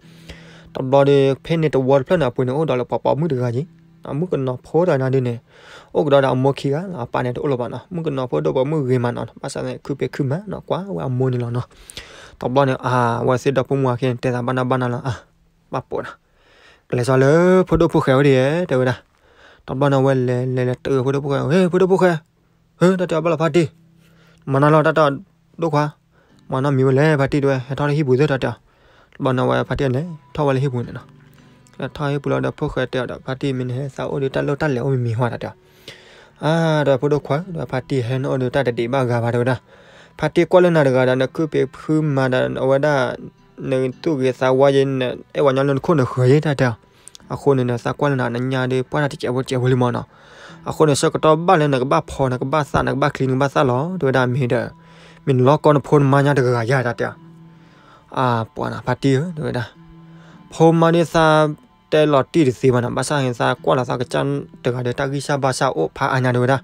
တဘျီဒီး ဖဲန့ၣ်တဝီတဖျၢၣ်န့ၣ် အပူၤန့ၣ် အိၣ်ဒီးလၢပှၤပိာ်မုၣ်တဂၤက့ၤ, မုၣ်ကနီၤဖိတဂၤန့ၣ်ဒုးန့ၣ် အိၣ်ကဒီးဒီးအမိၢ်ခံဂၤလီၤ, အပၢ်န့ၣ်တအိၣ်လၢၤဘၣ်နီၤ, မုၣ်ကနီၤဖိဒိၣ်ပိာ်မုၣ်ဂ့ၤမးနီၤ, ဘၣ်ဆၣ်န့ၣ် ခုဖံးခုမၤနီၤ, ကွၢ်ဝဲအမိၢ်န့ၣ်လီၤနီၤ. တဘျီန့ၣ် အဝဲသ့ၣ်ဒီဖိမိၢ်ဝၤခံန့ၣ် တဲသးဘၣ်နၢ်ဘၣ်နၢ်လီၤ, အါ, ဘၣ်ပိာ်နီၤ, ကလဲၤစီၤလၢဖိဒိၣ်ဖိၣ်ဃဲဝဲဒၣ်ဧါ တဲဝဲဒၣ်. တဘျီန့ၣ် အဝဲလဲၤလဲၤလဲၤတုၤဖိဒိၣ်ဖိၣ်ဃဲ, ဟ့ၣ် ဖိဒိၣ်ဖိၣ်ဃဲ, ဟ့ၣ် တၢ်တဲအီၤဘၣ်လီၤဖါတံၢ်, မၤနၢၤလီၤ တၢ်တဲအီၤဒိၣ်ခွါ, မၤနီတမံၤဝဲလဲၣ်ဖါတံၢ်တဲဝဲ, ဟဲထီၣ်လၢဟံၣ်ပူၤသ့ၣ် တၢ်တဲအီၤ. တဘျီန့ၣ် အဝဲဖါတံၢ်န့ၣ် ထီၣ်ဝဲလၢဟံၣ်ပူၤန့ၣ်နီၤ. ထီၣ်ဟံၣ်ပူၤလီၤဒီး ဖိၣ်ဃဲတဲအီၤဒီး ဖါတံၢ်မ့ၢ်နဟဲသးအိၣ်ဒီး တၢ်လိၣ်တၢ်လဲၤအိၣ်မံၤမံၤဟါ တၢ်တဲအီၤ. အါ, ဒီးဖိဒိၣ်ခွါဒီး ဖါတံၢ်ဟဲနအိၣ်ဒီး တၢ်တဒံးဘၣ်ဂၤဘၣ် တဲဝဲဒၣ်. ဖါတံၢ်ကွၢ်လၢနၤတဂၤဒီး နခုဖံးခုမၤဒီး အဝဲဒၣ် နသူၣ်ဂ့ၤသးဝါယဲ နအဲၣ်ဝဲညီလၢနခိၣ်နဃၢၤယဲ တၢ်တဲအီၤ. အဃိန့ၣ်ဒီး သးကွၢ်လၢနၤ နညါဒီး ပှၢ်တၢ်တစဲးဖိတစဲးဖိလံမးနီၤ. အဃိန့ၣ် ဆၢကတီၢ်ဘၣ်လၢနကဘၣ်ဖီ နကဘၣ်သၣ် နကဘၣ်ချံ နကဘၣ်သၣ်လီၤ တဲဝဲဒၣ်. မ့ၢ်ဒီး မ့ၢ်နလီၢ်ကီနဖိနမါညါတဂၤယါ တၢ်တဲအီၤ. အါ, ပှၤနီၤ ဖါတံၢ်ဧၢ တဲဝဲဒၣ်, ဖိမါဒီးသးတဲလီၤတံၢ်တသ့ဘၣ်နီၤ, ဘၣ်ဆၣ်သးကွၢ်လီၤသးကစၢ်တဂၤဒီး တၢ်ဂံၢ်စၢ်ဘါစၢ်အိၣ်ဖးအါညါ တဲဝဲဒၣ်.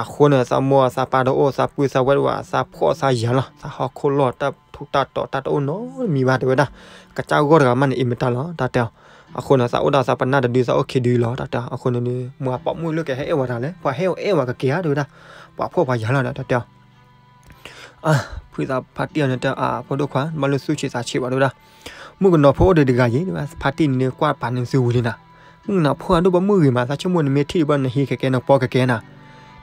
အဃိန့ၣ် သးမိၢ်သးပၢ်တအိၣ် သးပုၢ်သးဝဲၢ်တအိၣ် သးဖှီၣ်သးယာ်လီၤ, သးဟီၣ်ခိၣ်လီၢ် တၢ်ထူးတၢ်တီၤ တၢ်တအိၣ်နီတမံၤဘၣ် တဲဝဲဒၣ်. ကစၢ်ဂီၢ်တဂၤမးန့ၣ် အံၤမတၤလီၤ တၢ်တဲအီၤ. အဃိန့ၣ် သးအိၣ်ဒၣ်သးပနၢ်တဒု သးအိၣ်ခံဒုလီၤ တၢ်တဲအီၤ. အဃိန့ၣ်ဒီး မ့ၢ်ပှၤပိာ်မုၣ်လၢကဟဲအဲၣ်ဝဲတၢ်လဲၣ်, ပှၤဟဲအဲၣ်ဝဲကက့ၤဧါ တဲဝဲဒၣ်, ပှၤဖှီၣ်ပှၤယာ်လီၤဒီး တၢ်တဲအီၤ. အါ, ဖုသးဖါတံၢ်အီၤန့ၣ်တဲ အါ, ဖိဒိၣ်ခွါ ဘၣ်လိၣ်သူၣ်ဆံးသးဆံးဘၣ် တဲဝဲဒၣ်. မုၣ်ကနီၤဖိအိၣ်ဒီးတဂၤယံၤ ဖါတံၢ်န့ၣ် ကွၢ်ပာ်န့ၢ်သုဝံၤလံနီၤ. မုၣ်ကနီၤဖိအဒိၣ်ပိာ်မုၣ်ဂ့ၤမး သးဆိကမိၣ်န့ၣ် မ့ၢ်ထံၣ်ဒံးဘၣ် နဟံးကကဲ နပီကကဲနီၤ.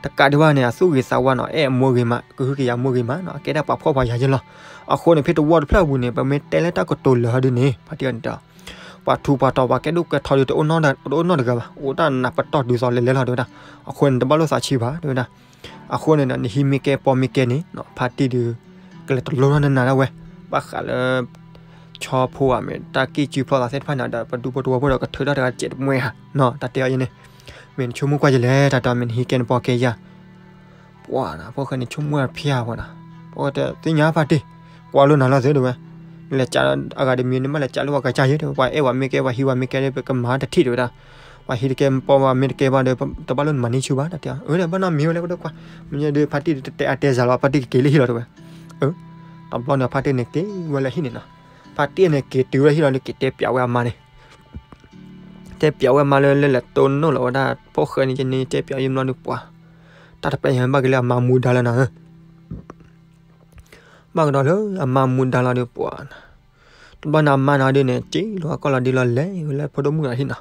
တကးဒံးဘၣ်န့ၣ် အသူၣ်ဂ့ၤသးဝါနီၤ, အဲၣ်အမိၢ်ဂ့ၤမး ကဟုကယာ်မိၢ်ဂ့ၤမးနီၤ, အကဲဒၣ်ပှၤဖှီၣ်ပှၤယာ်ယဲလီၤ. အဃိန့ၣ် ဖဲတဝီတဖျၢၣ်အပူၤန့ၣ် ပမ့ၢ်တဲလၢတၢ်ကတိၤလၢာ်ဟီဒုန့ၣ် ဖါတံၢ်အီၤန့ၣ်တဲ ပှၤထူးပှၤတီၤ ပှၤကဲဒိၣ်ကဲထီဒု တအိၣ်နီတဂၤဘၣ်, အိၣ်တၢ်နးပတီၢ်ဒုးသိးလဲၤလဲၤလီၤ တဲဝဲဒၣ်. အဃိန့ၣ် တဘၣ်လိၣ်သးဆံးဘၣ် တဲဝဲဒၣ်. အဃိန့ၣ်ဒီး နဟံးမ့ၢ်ကဲပီမ့ၢ်ကဲန့ၣ် ဖါတံၢ်ဒုး ကလဲၤတလိထီၣ်နနၤဒၣ်ဝဲ, ဘၣ်ဃးလၢ ဆီဖိဧါ မ့ၢ်တၢ်ကံၢ်စုဖျီသးသ့ၣ်တဖၣ်န့ၣ်ဒီး ပဒူဖိတဝီဖိဒီး ကထုးထီၣ်တဂၤစဲးတမှဲဧါနီၤ, တၢ်တဲအီၤယဲန့ၣ်. မ့ၢ်နဆိကမိၣ်ကွၢ်ယဲလဲၣ် တၢ်တဲအီၤ မ့ၢ်နဟံးကဲနပီကဲယၤ ပှၤနီၤ ဖိၣ်ဃဲန့ၣ် ဆိကမိၣ်တၢ်ဖျါပှၤနီၤ, ဖိၣ်ဃဲတဲ သ့ၣ်ညါဖါတံၢ်, ကွၢ်လိၣ်နၤလီၤသု တဲဝဲ, နလဲၤကးအဂၤတမံၤန့ၣ် မ့ၢ်လဲၤကးလၢပှၤကစၢ်ယဲ တဲဝဲ, ပှၤအဲၣ်ဝဲမ့ၢ်ကဲ ပှၤဟံးဝဲမ့ၢ်ကဲဒီး ပကမၤတထံၣ် တဲဝဲဒၣ်. ပှၤဟံးတကဲ ပီဝဲမ့ၢ်တကဲဘၣ်ဒီး တဘၣ်လိၣ်နမၤန့ၢ်ဆူၣ်ဘၣ် တၢ်တဲအီၤ. အၢ ဘၣ်နီတမံၤဝဲလၢ ဖိဒိၣ်ခွါ, မ့ၢ်ဒီးဖါတံၢ်တတဲအါတဲစှၤလီၤ ဖါတံၢ်ကက့ၤလၢဟံၣ်လီၤ တဲဝဲ. အၢ တဘျီန့ၣ် ဖါတံၢ်န့ၣ်က့ၤဝဲလၢဟံၣ်န့ၣ်နီၤ, ဖါတံၢ်န့ၣ်က့ၤတုၤဝဲဟံၣ်လီၤဒီး က့ၤတဲပျးဝဲအမါန့ၣ် တဲပျးဝဲအမါလၢ လၢလဲၤတိၢ်နီၣ်လီၤဝဲဒၣ် ဖိၣ်ဃဲန့ၣ်က့ၤန့ၣ် တဲပျးယံာ်ဘျီဒီး ပှၤ တၢ်တပျးညါဘၣ်က့ၤလၢအမါမူဒါလၢနီၤ, ဘၣ်ကဒီးလၢအမါမူဒါလီၤဒီး ပှၤ တဘျီန့ၣ် အမါန့ၣ်ဒုးန့ၣ် စံၣ်လီၤကီၢ်လီၤဒ့လီၤ လဲၤဝဲလၢဖိဒိၣ်မုၣ်အဟံၣ်နီၤ,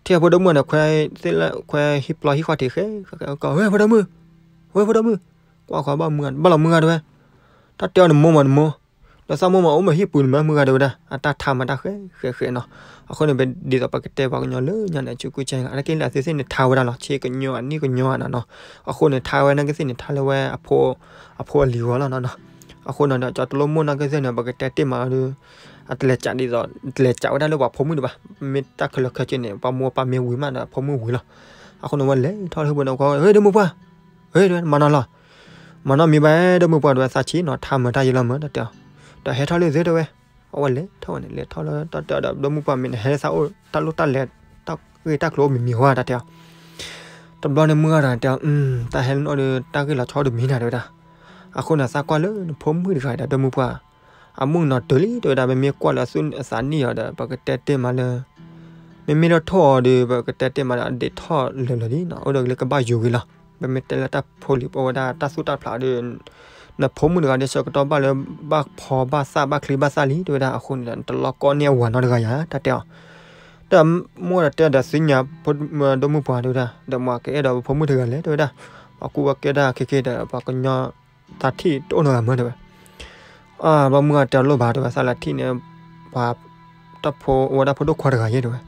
ထံၣ်ဖိဒိၣ်မုၣ်န့ၣ် ခွဲသ့ၣ်လၢ ခွဲဟံၣ်ပျီဟံၣ်ဃီထံးဃဲ ဃဲဃဲ ကီၢ် ဝဲဖိဒိၣ်မုၣ်, ဝဲဖိဒိၣ်မုၣ်, ကွၢ်ဃီဘၣ်မုၢ်ဂၤ ဘၣ်လီၤမုၢ်ဂၤတဲဝဲ, တၢ်တဲအီၤနမိၢ်မးနမိၢ်, ဒီးသးမိၢ်မးအိၣ်မ့ၢ်ဟံၣ်ပူၤန့ၣ်မး မုၢ်ဂၤတဲဝဲဒၣ်, အတၢ်ထါမးတၢ်ဃဲဃဲဃဲနီၤ, အဃိန့ၣ် ပဒ်သိးပကတဲပှၤကညီလၢညါန့ၣ် အကူကူကဲ အတက့ၢ်လၢအသုသ့ၣ်န့ၣ်ထါဝဲဒၣ်လီၤ ဆ့ကညီအနံၣ်ကညီနီၤ, အဃိန့ၣ် ထါဝဲနာ်က့သ့ၣ်န့ၣ် ထါလၢဝဲ အဖိအလံၤဂီၢ်လီၤနီၤ, အဃိန့ၣ်ဒီး ကၠီတလိမိၢ်နာ်က့သ့ၣ်န့ၣ် ပကတဲတ့ၢ်မးလီၤဒီး အတလဲၤကးဒ်သိး တလဲၤကးဝဲဒၣ်လၢပှၤဖိမုၣ်ဒံးဘၣ်, မ့ၢ်တၢ်ခဲလၢာ်ခဲဆ့န့ၣ် ပှၤမိၢ်ပၢ်မ့ၢ်ဝံၤမးဒီး ဖိမုၣ်ဝံၤလီၤ, အဃိန့ၣ်ဝဲလဲၤထီၣ်လၢပှၤန့ၣ် ဟ့ၣ် ဒီမုၢ်ပှၢ်, ဟ့ၣ် မၤနီၤလီၤ, မၤနီတမံၤဘၣ် ဒီမုၢ်ပှၢ်တဲဝဲ သးဆံးနီၤ ထါမးတၢ်ယံာ်လီၤမး တၢ်တဲအီၤ, ဒီးဟဲထီၣ်လၢသုတဲဝဲ, အဝဲလဲၤထီၣ်ဝဲန့ၣ် လဲၤထီၣ်လၢတၢ်တဲအီၤဒီး ဒီမုၢ်ပှၢ်မ့ၢ်နဟဲလၢသးအိၣ် တၢ်လိၣ်တၢ်လဲၤ တၢ်ဂ့ၢ်တၢ်ကျိၤအိၣ်မံၤမံၤဝဲ တၢ်တဲအီၤ, တဘျီန့ၣ်မုၢ်ဂၤဒီးတဲအီၤ တၢ်ဟဲလၢနအိၣ်ဒီး တၢ်ဂ့ၢ်လီၤဆီအိၣ်တမံၤနၤ တဲဝဲဒၣ်, အဃိန့ၣ် သးကွၢ်လၢနဖိမုၣ်တဂၤဒီး ဒီမုၢ်ပှၢ်, အမုၢ်နီၤတုၤလံ တဲဝဲဒၣ် မ့မ့ၢ်ကွၢ်လၢအသူၣ်အသးနံၣ်အီၤဒီး ပကတဲတ့ၢ်မးလၢ မ့မ့ၢ်လၢထိၣ်အီၤဒီး ပကတဲတ့ၢ်မးဒီး အဒ့းထီၣ်လၢာ်လၢာ်လံနီၤ အိၣ်ဒီးလၢကဘၣ်ယိၤဂ့ၤလီၤ, ပမ့ၢ်တဲလၢတၢ်ဖိလံၤ ပဝဲဒၣ်တၢ်သူၣ်တၢ်ဖျးဒီး နဖိမုၣ်တဂၤဒီး ဆၢကတီၢ်ဘၣ်လၢ ဘၣ်ဖီဘၣ်သၣ်ဘၣ်ချံဘၣ်သၣ်လံ တဲဝဲဒၣ်, အဃိန့ၣ်ဒီး နတလီၢ်ကီန့ၢ်အဝၤနီတဂၤယၤ တၢ်တဲအီၤ, ဒီးမုၢ်ဂၤဒီးတဲဒီးသ့ၣ်ညါ ဒီမုၢ်ပှၢ် တဲဝဲဒၣ်, ဒီးမ့ၢ်ကအဲၣ်ဒိးပဖိမုၣ်တဂၤလဲၣ် တဲဝဲဒၣ်, ပှၤကူပှၤကဲဒၣ်ခဲက့ဒီး ပှၤကညီ သးထံၣ်တအိၣ်နီတဂၤမး တဲဝဲ, အါ ဘၣ်မုၢ်ဂၤတဲအီၤလိၣ်ဘၣ် တဲဝဲ, သးလဲၤထံၣ်န့ၢ် ပှၤ တၢ်ဖိ အဝဲဒၣ်ဖိဒိၣ်ခွါတဂၤယဲ တဲဝဲ,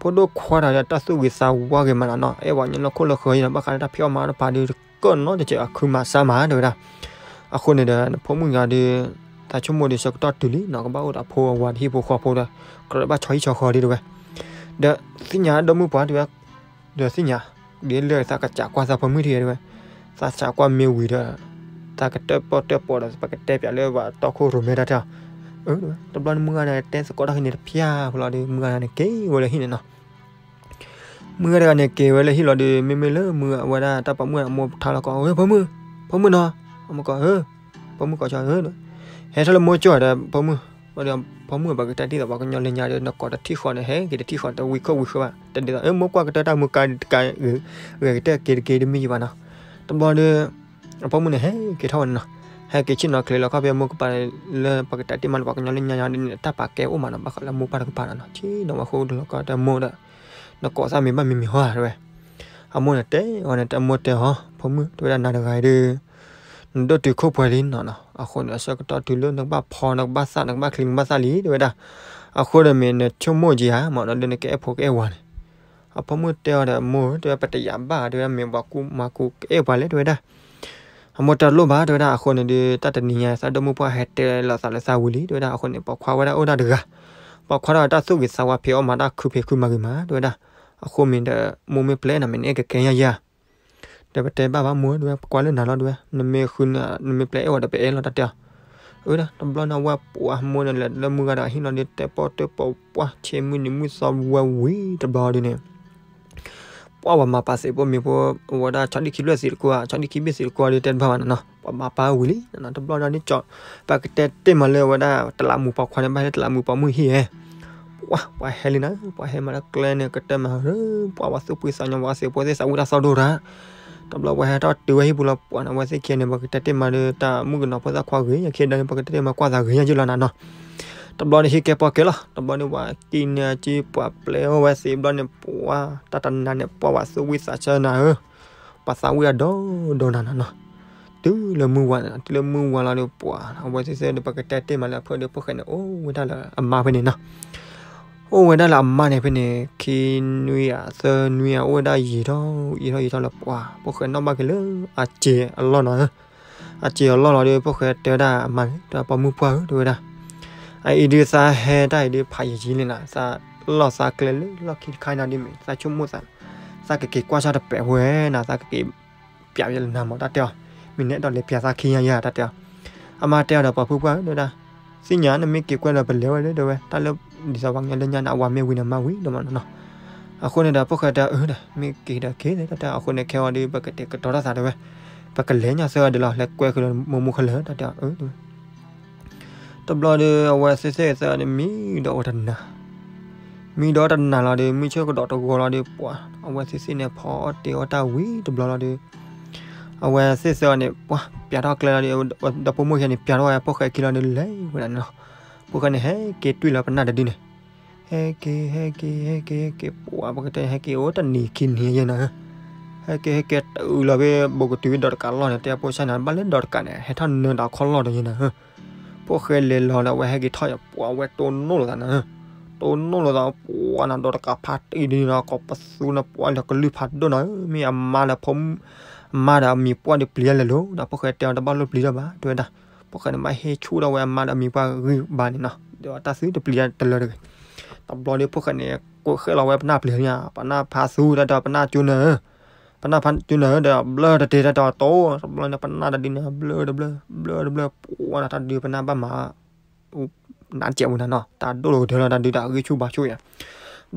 ဖိဒိၣ်ခွါတဂၤဒီး တၢ်သူၣ်ဂ့ၤသးဝါဂ့ၤမးနီၤနီၤ အဲၣ်ဝဲညီလၢခိၣ်လၢဃၢၤယဲဒီး ဘၣ်ဃးလၢတၢ်ဖံးအီၣ်မၤအီၣ်တဖၣ်ဒီး တကၢၢ်နီတစဲး အခုမးစါမး တဲဝဲဒၣ်, အဃိန့ၣ်ဒီး နဖိမုၣ်ဂၤဒီး သးဆိကမိၣ်ဒီး ဆၢကတီၢ်တုၤလံနီၤ ကဘၣ်အိၣ်ဒီးဖိအဝၤဟံၣ်ဖိဃီဖိဒီး ကြၢးဘၣ်ဆီဟံၣ်ဆီဃီလံ တဲဝဲ, ဒီးသ့ၣ်ညါ ဒီမုၢ်ပှၢ် တဲဝဲ, ဒီးသ့ၣ်ညါ ဒ်လၢသးကစးကွၢ်သးဖိမုၣ်ထံၣ် တဲဝဲ, သးစးကွၢ်မ့ၢ်ဝံၤဒီး သးကတၢၣ်ပီၣ်တၢၣ်ပီၣ်ဒီး ပကတဲပၠးလၢပှၤတီခိၣ်ရိၣ်မဲတၢ်တဲအီၤ, အၢ တဘျီန့ၣ်မုၢ်ဂၤန့ၣ် တဲသကိးတၢ်ခံန့ၣ်တဖျၢၣ်ဖိလီၤဒီး မုၢ်ဂၤန့ၣ်က့ၤဝဲလၢဟံၣ်န့ၣ်နီၤ, မုၢ်ဂၤတဂၤန့ၣ်က့ၤဝဲလၢဟံၣ်လီၤဒီး မ့မ့ၢ်လၢမုၢ်ဂၤဝဲဒၣ်တၢ်ပိာ်မုၣ်အမိၢ်ထါလီၤကီး ဝဲ ဖိမုၣ်, ဖိမုၣ်နီၤ, အမိၢ်ကီး ဧၢ, ဖိမုၣ်ကီးဆီဧၢ, ဟဲထီၣ်လၢမိၢ်ကၠီဒီး ဖိမုၣ် ဘျီဒီး ဖိမုၣ် ပကတဲတ့ၢ်သးပှၤကညီလၢညါဒီး နကိးတထံၣ်ဃီန့ၣ် ဟဲက့ၤတထံၣ်ဃီ တဝံၤခိၣ်ဝံၤဃၢဘၣ် တဲဒ်သိး အၢ မိၢ်ကွၢ်ကတၢၢ်တၢ်မူကါတကး ဂဲၤကတၢၢ်က့ၤတက့ၤတမ့ၢ်ယံၤဘၣ်နီၤ. တဘျီဒီး အဖိမုၣ်န့ၣ် ဟဲက့ၤထီၣ်ဝဲန့ၣ်နီၤ. ဟဲက့ၤဆ့ၣ်နီၤချ့လီၤခီဖဲမိၢ်ကပၤလၢ ပကတဲတ့ၢ်မးလၢပှၤကညီလၢညါညါဒ်န့ၣ် တၢ်ပာ်ကဲအိၣ်မးနီၤ ဘၣ်ဃးလၢမိၢ်ပၢ်တကပၤနီၤနီၤ. ဆ့ၣ်နီၤဝဲဃိတလီၤကီၢ်တဲမိၢ်ဒီး နကိးသးမ့ၢ်ဘၣ်မ့ၢ်မ့ၢ်ဟီတဲဝဲ. အမိၢ်န့ၣ်တဲအီၤန့ၣ် တဲမိၢ်တဲအီၤ ဖိမုၣ် တဲဝဲဒၣ် နၤတဂၤအံၤဒီး နဒိၣ်တုာ်ခိၣ်ပှဲၤလံနီၤနီၤ. အဃိန့ၣ် အဆၢကတီၢ်တုၤလၢနကဘၣ်ဖီ နကဘၣ်သၣ် နကဘၣ်ချံ နကဘၣ်သၣ်လံ တဲဝဲဒၣ်. အဃိဒီးမ့ၢ်နဆိကမိၣ်က့ၤဧါ မ့ၢ်ဒီးလၢနကအဲၣ်ဖိကအဲၣ်ဝၤန့ၣ်. အဖိမုၣ်တဲအီၤဒီး မိၢ်ဧၢ တဲဝဲ ပတယာ်ဘၣ် တဲဝဲဒၣ် မ့ၢ်ပှၤကူမၤကူကအဲၣ်ပှၤလဲၣ် တဲဝဲဒၣ်. အမိၢ်တဲတလိၣ်ဘၣ် တဲဝဲဒၣ်. အဃိန့ၣ်ဒီး တၢ်တနံၤညါ သးဒိၣ်မုၣ်ပှၢ်ဟဲတဲလီၤသးလၢသးဝံၤလံ တဲဝဲဒၣ်. အဃိန့ၣ် ပိာ်ခွါဝဲဒၣ်အိၣ်ဒၣ်တဂၤ, ပိာ်ခွါဒီးတၢ်သူၣ်ဂ့ၤသးဝါဖံးအီၣ်မၤတၢ်ခုဖံးခုမၤဂ့ၤမး တဲဝဲဒၣ်. အဃိမ့ၢ်ဒီး မိၢ်မ့ၢ်ပျဲနၤ မ့ၢ်နအဲၣ်ကကဲယါယါ ဒီးပတဲဘၣ်ဘၣ်မိၢ် တဲဝဲ ပကွၢ်လၢနၤလီၤ တဲဝဲ, နမ့ၢ်ဃုနၤ နမ့ၢ်ပျဲအဲၣ်ဝဲဒီးပအဲၣ်လီၤ တၢ်တဲအီၤ. အၢ တဘျီန့ၣ် အဝဲပှၤမိၢ်န့ၣ် လဲၤလၢမုၢ်ဂၤဒီးဟံၣ်လီၤဒီး တဲပီၢ်တဲပီၢ် ပှၢ်ဆ့မုၢ်နံၤမုၢ်သီဝဲဝံၤတဘျီဒ်န့ၣ် ပှၢ်ဝဲမၤပာ်သ့ၣ်ပိာ်မ့ၢ်ဖိ အဝဲဒၣ်ဆီဒံၣ်ခံဘ့ၣ်သ့ၣ်တကိး ဆီဒံၣ်ခံဘ့ၣ်သ့ၣ်တကိးဒီးတဲတဘၣ်ဘၣ်နီၤနီၤ ပှၤမၤပာ်ဝံၤလံနီၤ. တဘျီဒီးဒ်ကၠီ ပကတဲတ့ၢ်မးလၢအဝဲဒၣ် တလးမူးပိာ်ခွါန့ၣ် ဘၣ်ဟဲလၢတလးမူးပိာ်မုၣ်ဟံၣ်ဧဲ ပှၢ် ပှၤဟဲလံနီၤ ပှၤဟဲမးလၢကျဲန့ၣ် ကတဲမးဧၢ ပှၢ် ပှၤသူၣ်ဖှံသးညီ ပှၤသ့ၣ်ဖိသ့ၣ်သးဝံၣ်တၢ်သီၣ်ဒိၣ်တၢ်. တဘျီပှၤဟဲထီၣ်တုၤဝဲဟံၣ်ပူၤလီၤ ပှၢ်န့ၣ် အဝဲသ့ၣ်ခံဂၤန့ၣ် ပကတဲတ့ၢ်မးဒီး တၢ်မုၣ်ကနီၤဖိသၣ်ခွါဂ့ၤ ယခံဂၤဒီး ပကတဲတ့ၢ်မးကွၢ်သးဂ့ၤယါယုၢ်လီၤနီၤနီၤ. တဘျီန့ၣ်ဟံၣ်ကဲပှၢ်ကဲလီၤ တဘျီန့ၣ် ပှၤကံၣ်န့ၢ်အက့ ပှၤပျဲအီၣ်ဝဲသ့ၣ်ဘျီန့ၣ် ပှၢ် တၢ်တနၤန့ၣ် ပှၢ် ပှၤသူၣ်ဝံၣ်သးဆၢနၤဧၢ ပှၤသးဝံၣ်အဒိၣ်ဒိၣ်နၤနီၤနီၤ. တုၤလၢမုၢ်ဝါန့ၣ် တုၤလၢမုၢ်ဝါလီၤဒီး ပှၢ် အဝဲသ့ၣ်သ့ၣ်ဒီး ပကတဲတ့ၢ်မးလၢအဖၢဒီး ဖိၣ်ဃဲန့ၣ် အိၣ်ဝဲဒၣ်လၢအမါဖဲန့ၣ်နီၤ. အိၣ်ဝဲဒၣ်လၢအမါန့ၣ်ဖဲန့ၣ် ခံနွံဧါ သၢနွံဧါ အိၣ်ဝဲဒၣ်ယံာ်ထီၣ်အံၤထီၣ်ယံာ်ထီၣ်လၢ ပှၢ် ဖိၣ်ဃဲနီၣ်ဘၣ်က့ၤလၢအစဲးအလီၢ်နီၤဧၢ. အစဲးအလီၢ်လီၤဒီး ဖိၣ်ဃဲတဲဝဲဒၣ်အမါန့ၣ် တဲဝဲ ပိာ်မုၣ်ပှၢ်ဧၢ တဲဝဲဒၣ် အအံၤဒုးသးဟဲတၢ်အံၤဒုးဖးယံာ်ယံာ်လံနီၤ သးလီၢ်သးကျဲလၢလီၢ်ခံတခါနီၤဒ်မ့ၢ် သးဆိကမိၣ်သး သးကက့ၤကွၢ်ဆၢတပဲာ်ဝဲနီၤ သးကက့ၤ ပျးယလၢနၤမးတၢ်တဲအီၤ, မ့ၢ်နအဲၣ်ဒိးလဲၤပျးသးခံယါယါတၢ်တဲအီၤ. အမါတဲအီၤဒီး ပိာ်မုၣ်ပှၢ်ဧၢ တဲဝဲဒၣ်, သ့ၣ်ညါနမ့ၢ်က့ၤကွဲဒီးပလဲၤဝဲဒီးဝဲ တၢ်လၢဒ်သိးပှၤကညီလၢညါန့ၣ် အဝၤမ့ၢ်ဝံၤန့ၣ် မါဝံၤဒီးမးနီၤနီၤ. အဃိန့ၣ်ဒီး ဖိၣ်ဃဲတဲအီၤဒီး မ့ၢ်က့ၤဒီးက့ၤတၢ်တဲအီၤ, အဃိန့ၣ် ခဲအံၤဒီး ပကတဲာ်ကတီၤတၢ်သးတဲဝဲ, ပကလဲၤညါသၢဂၤဒီးလီၤ လဲၤကွဲဃုာ်လၢမိၢ်မူခိၣ်လၢာ်တၢ်တဲအီၤ တဘျီဒီး အဝဲသ့ၣ်သ့ၣ်သၢဂၤန့ၣ် မံဒီးဝဲတနၤ, မံဒီးတနၤလီၤဒီး မုၢ်ဆ့ၣ်ကဒီးတဂီၤလီၤဒီး ပှၤ အဝဲသ့ၣ်သ့ၣ်န့ၣ် ဖီအီၣ်တ့ၤအီၣ်တၢ်ဝံၤတဘျီလီၤဒီး အဝဲသ့ၣ်သၢဂၤန့ၣ် ပှၤ ပျးထီၣ်ကျဲလီၤဒီး ဒီဖိမိၢ်ယဲန့ၣ် ပျးထီၣ်ဝဲဖိၣ်ဃဲခံလီၤဒီး လဲၤဝဲဒၣ်န့ၣ်လီၤ. ဖိၣ်ဃဲန့ၣ် ဟဲက့ၤတွံၢ်လီၤပနၢ်တဒုန့ၣ်, ဟဲက့ၤ ဟဲက့ၤ ဟဲက့ၤ ဟဲက့ၤ ပှၤ ပကတဲ ဟဲက့ၤအိၣ်တနံၤခံနံၤယဲနၤဧၢ, ဟဲက့ၤ ဟဲက့ၤတုၤလီၤဖဲ ဘူးကတုၤဖဲဒီးတကးလီၢ်န့ၣ် တဲဖိၣ်ဆၣ်န့ၣ် ဘၣ်လၢဒီးတကးန့ၣ် ဟဲထီၣ်နၢၤဒီးခီၣ်လီၢ်ဒီးယဲနၤဧၢ. ဖိၣ်ဃဲလဲၤလီၤဒီး အဝဲဟဲက့ၤထီၣ်ယၤ ပှၤ အဝဲတိၢ်နီၣ်လိာ်သးနၤဧၢ, တိၢ်နီၣ်လိာ်သး ပှၤနၤ ဒီးတကးဖးတံၢ်ဒ်န့ၣ်ဒီး ကိးပသူန့ၣ် ပှၤလၢကလုၢ်ဖးဒိၣ်နၤဧၢ, မ့ၢ်အမါဒီးဖိ အမါဒီးအမံၤပှၢ်ဒီးပျံၤတၢ်လဲၤလိၤဒီး ဖိၣ်ဃဲတဲအီၤ တဘၣ်လိၣ်ပျံၤတၢ်ဘၣ် တဲဝဲဒၣ်. ဖိၣ်ဃဲန့ၣ် ဘၣ်ဟ့ၣ်ဆူၣ်ထီၣ်ဝဲအမါဒီးအမံၤပှၢ်ဂံၢ်ဘါန့ၣ်နီၤ, ဒီးတၢ်သုတပျံၤတၢ်တလၢတဂ့ၤ. တဘျီဒီး ဖိၣ်ဃဲန့ၣ် ကိးဃဲလီၤဝဲပနၢ်ပျံၤညါ ပနၢ်ဖးသူတၢ်ဒီး ပနၢ်ကၠိနၤဧၢ, ပနၢ်ဖးကၠိနၤဧၢဒီး ဘျၢတတ့ၤတၢ်ဒီးတိၢ်, တဘျီန့ၣ် ပနၢ်တဒုန့ၣ် ဘျၢတဘျၢ ဘျၢတဘျၢ ပှၤနၤ တၢ်ဒုးပနၢ်ဘၣ်မၤ နးစဲးဝဲနၤနီၤ, တၢ်ဒိၣ်လီၤကတၢၢ်လီၤ တၢ်ဒုးတၢ်ဂံၢ်ဆူၣ်ဘါဆူၣ်ယါ,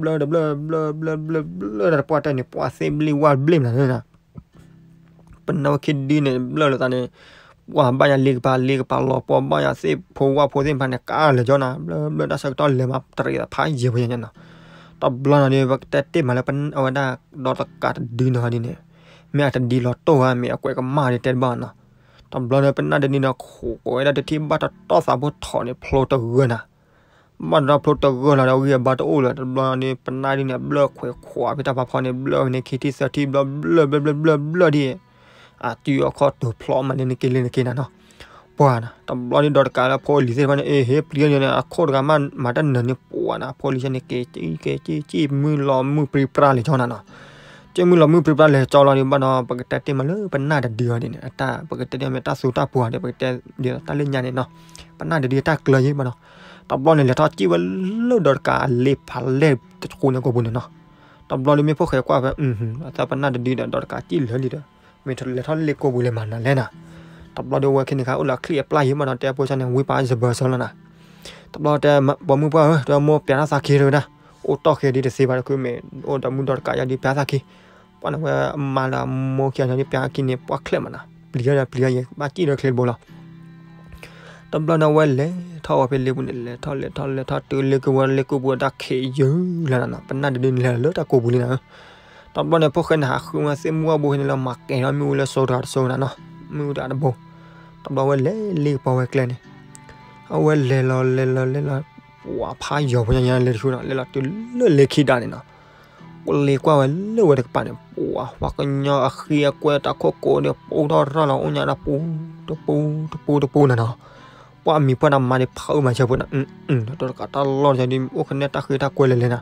ဘျၢတဘျၢ ဘျၢ ဘျၢ ဘျၢ ဘျၢ တၢ်တပှၢ်တဲန့ၣ် ပှၤသ့ၣ်ဘျ့ၣ်ဝၣ်ဘျ့ၣ်မနၤန့ၣ်နီၤ, ပနၢ်ဝဲခံဒုန့ၣ် ဘျၢလိာ်သးန့ၣ်, ပှၤဘၣ်ယၤလ့ကပၤလ့ကပၤလီၤ ပှၤဘၣ်ယၤသ့ၣ်ဖိဝၣ်ဖိသ့ၣ်တဖၣ်န့ၣ် ကးလၢာ်ကၠီနၤ, ဘျၢဘျၢ တၢ်ဆၢကတီၢ်လဲၤမၤတရံးသးဖးယံာ်ဝဲယါန့ၣ်နီၤ. တဘျီန့ၣ်ဒီး ပကတဲတ့ၢ်မးလၢအဝဲဒၣ် ဒီးတကးတဒုန့ၣ်ဒ်န့ၣ်, မ့ၢ်အတဒုလီၤတိၢ်ဧါ မ့ၢ်အကွဲးကမၣ်ဒီးတဲတဘၣ်နီၤ. တဘျီန့ၣ် ပနၢ်တဒုန့ၣ် ခိးဝဲဒၣ်တထံၣ်ဘၣ်တတီၢ်သးဖိထီၣ်န့ၣ် ဖျိတဂၢၢ်နၤ, ဘၣ်တတီၢ်ဖျိတဂၢၢ်လီၤဒီး ဂံၢ်အဘါတအိၣ်လၢၤ. တဘျီန့ၣ် ပနၢ်ဒုန့ၣ် ဘျၢခွဲးခွးဖဲတၢ်ဖးဖီန့ၣ် ဘျၢန့ၣ် ခံထံၣ်သၢထံၣ် ဘျၢ ဘျၢ ဘျၢ ဘျၢ ဘျၢဒ် အတုၤအခီၣ်တုၤဖျီမးလၢနက့လၢနက့နၤနီၤ. ပှၤနၤ တဘျီဒ်ဒီးတကးလၢဖိလံၤသ့ၣ်တဖၣ်န့ၣ် အ့ဟ့ၣ်ပျံၤန့ၣ် အခိၣ်တဂၤမး မၤတၢ်နၢၤန့ၣ် ပှၤနၤ ဖိလံၤန့ၣ် က့ၤက့ၤက့ၤ က့ၤမုၢ်လီၤမုၢ်ပြံပြါလဲၤကၠီနၤနီၤ. က့ၤမုၢ်လီၤမုၢ်ပြံပြါလဲၤကၠီလီၤဒီး ဘၣ်ဒီး ပကတဲတ့ၢ်မးလၢပနၢ်တဒုအီၤဒ်န့ၣ် အတၢ် ပကတဲတ့ၢ်မးတၢ်သူတၢ်ပှၤဒီး ပကတဲဒ်တၢ်လၢညါန့ၣ်နီၤ. ပနၢ်တဒုတၢ်ကျၢၤယံၤဘၣ်ဒီး တဘျီန့ၣ် လဲၤထီၣ်စံၣ်ဝဲလၢဒီးတကးအလ့ဖးလဲၢ်တဃိန့ၣ်ကိာ်ပူၤန့ၣ်နီၤ. တဘျီဒီးမ့ၢ်ဖိၣ်ဃဲကွၢ်ဖဲ အသးပနၢ်တဒုဒီး ဒီးတကးစံၣ်လၢာ်လံဒီး မ့ၢ်လဲၤထီၣ်လ့ကိာ်ပူၤလဲၤမၤနၤလဲၣ်နၤ. တဘျီဒီးဝဲခဲန့ၣ်ခါ အိၣ်လၢချံၣ်အပျၢ်ယံၤဘၣ်ဒီး တဲဖိဆါန့ၣ် ဝံပာ်စဘၢၣ်စၢလီၤနၤ. တဘျီတဲ ပိာ်မုၣ်ပှၢ်ဧၢ တဲမိၢ်ပျးထီၣ်သးခံတဲဝဲဒၣ်, အိၣ်တီၢ်ဃဲဒ်တသ့ဘၣ်တခု မ့ၢ်အိၣ်ဒီးမုၢ်ဒီးတကးယၤဒ်ပျးထီၣ်သးခံ, ပှၢ်န့ၣ်ဝဲအမါလၢအမိၢ်ခံဂၤန့ၣ်ဒ်ပျးထီၣ်သးခံန့ၣ် ပှၢ်ချဲးမးနၤ ပျံၤယၤဒီးပျံၤယၤယဲ ဘၣ်စံၣ်ဒီးချ့တဘိလီၤ. တဘျီန့ၣ်ဝဲလဲၤ လဲၤထီၣ်ဝဲဖဲလ့ပူၤန့ၣ် လဲၤထီၣ်လဲၤထီၣ်လဲၤထီၣ်တုၤလ့ကဝဲလ့ကိၣ်ပူၤတၢ်ခံးယုၢ်လၢ်လၢ်နီၤ, ပနၢ်တဒုန့ၣ်လဲၤလၢတၢ်ကိးပူၤလံနီၤ. တဘျီန့ၣ် ဖိၣ်ဃဲန့ၣ် ဟးဃုဝဲသ့ၣ်မုၢ်ဂီၢ်ဘိဖဲန့ၣ်လီၤ မၤကဲၤဒီးမ့ၣ်အူလၢစိၤတဂၤတစိၤနီၤ, မ့ၣ်အူတဂၤတဘိ. တဘျီဝဲလဲၤလ့ကပီၤဝဲကျဲန့ၣ် အဝဲလဲၤလီၤလဲၤလီၤလဲၤလီၤ ပှၤဖးယီၤဖိညါညါလဲၤတဆူနီၤ, လဲၤလီၤတုၤလၢလ့ခံဒၣ်န့ၣ်နီၤ. ကွၢ်လ့ကွၢ်ဝဲလၢဝဲတကပၤန့ၣ် ပှၤ ပှၤကညီအဃံအကွဲတၢ်ခိၣ်ကိးဒီး ပူထီၣ်ရၢၢ်လီၤ အိၣ်ညါဒၣ်ပူ တပူ တပူ တပူနီၤနီၤ. ပှၤအမံၤပှၢ်တၢ်မါဒ်ဖးအုၣ်မၤဆၢဖိနီၤ, ဒီးတကးတၢ်လီၢ်တယၤဒ် အိၣ်ခနဲတၢ်ဃ့တၢ်ကွဲလဲၤလဲၤနီၤ.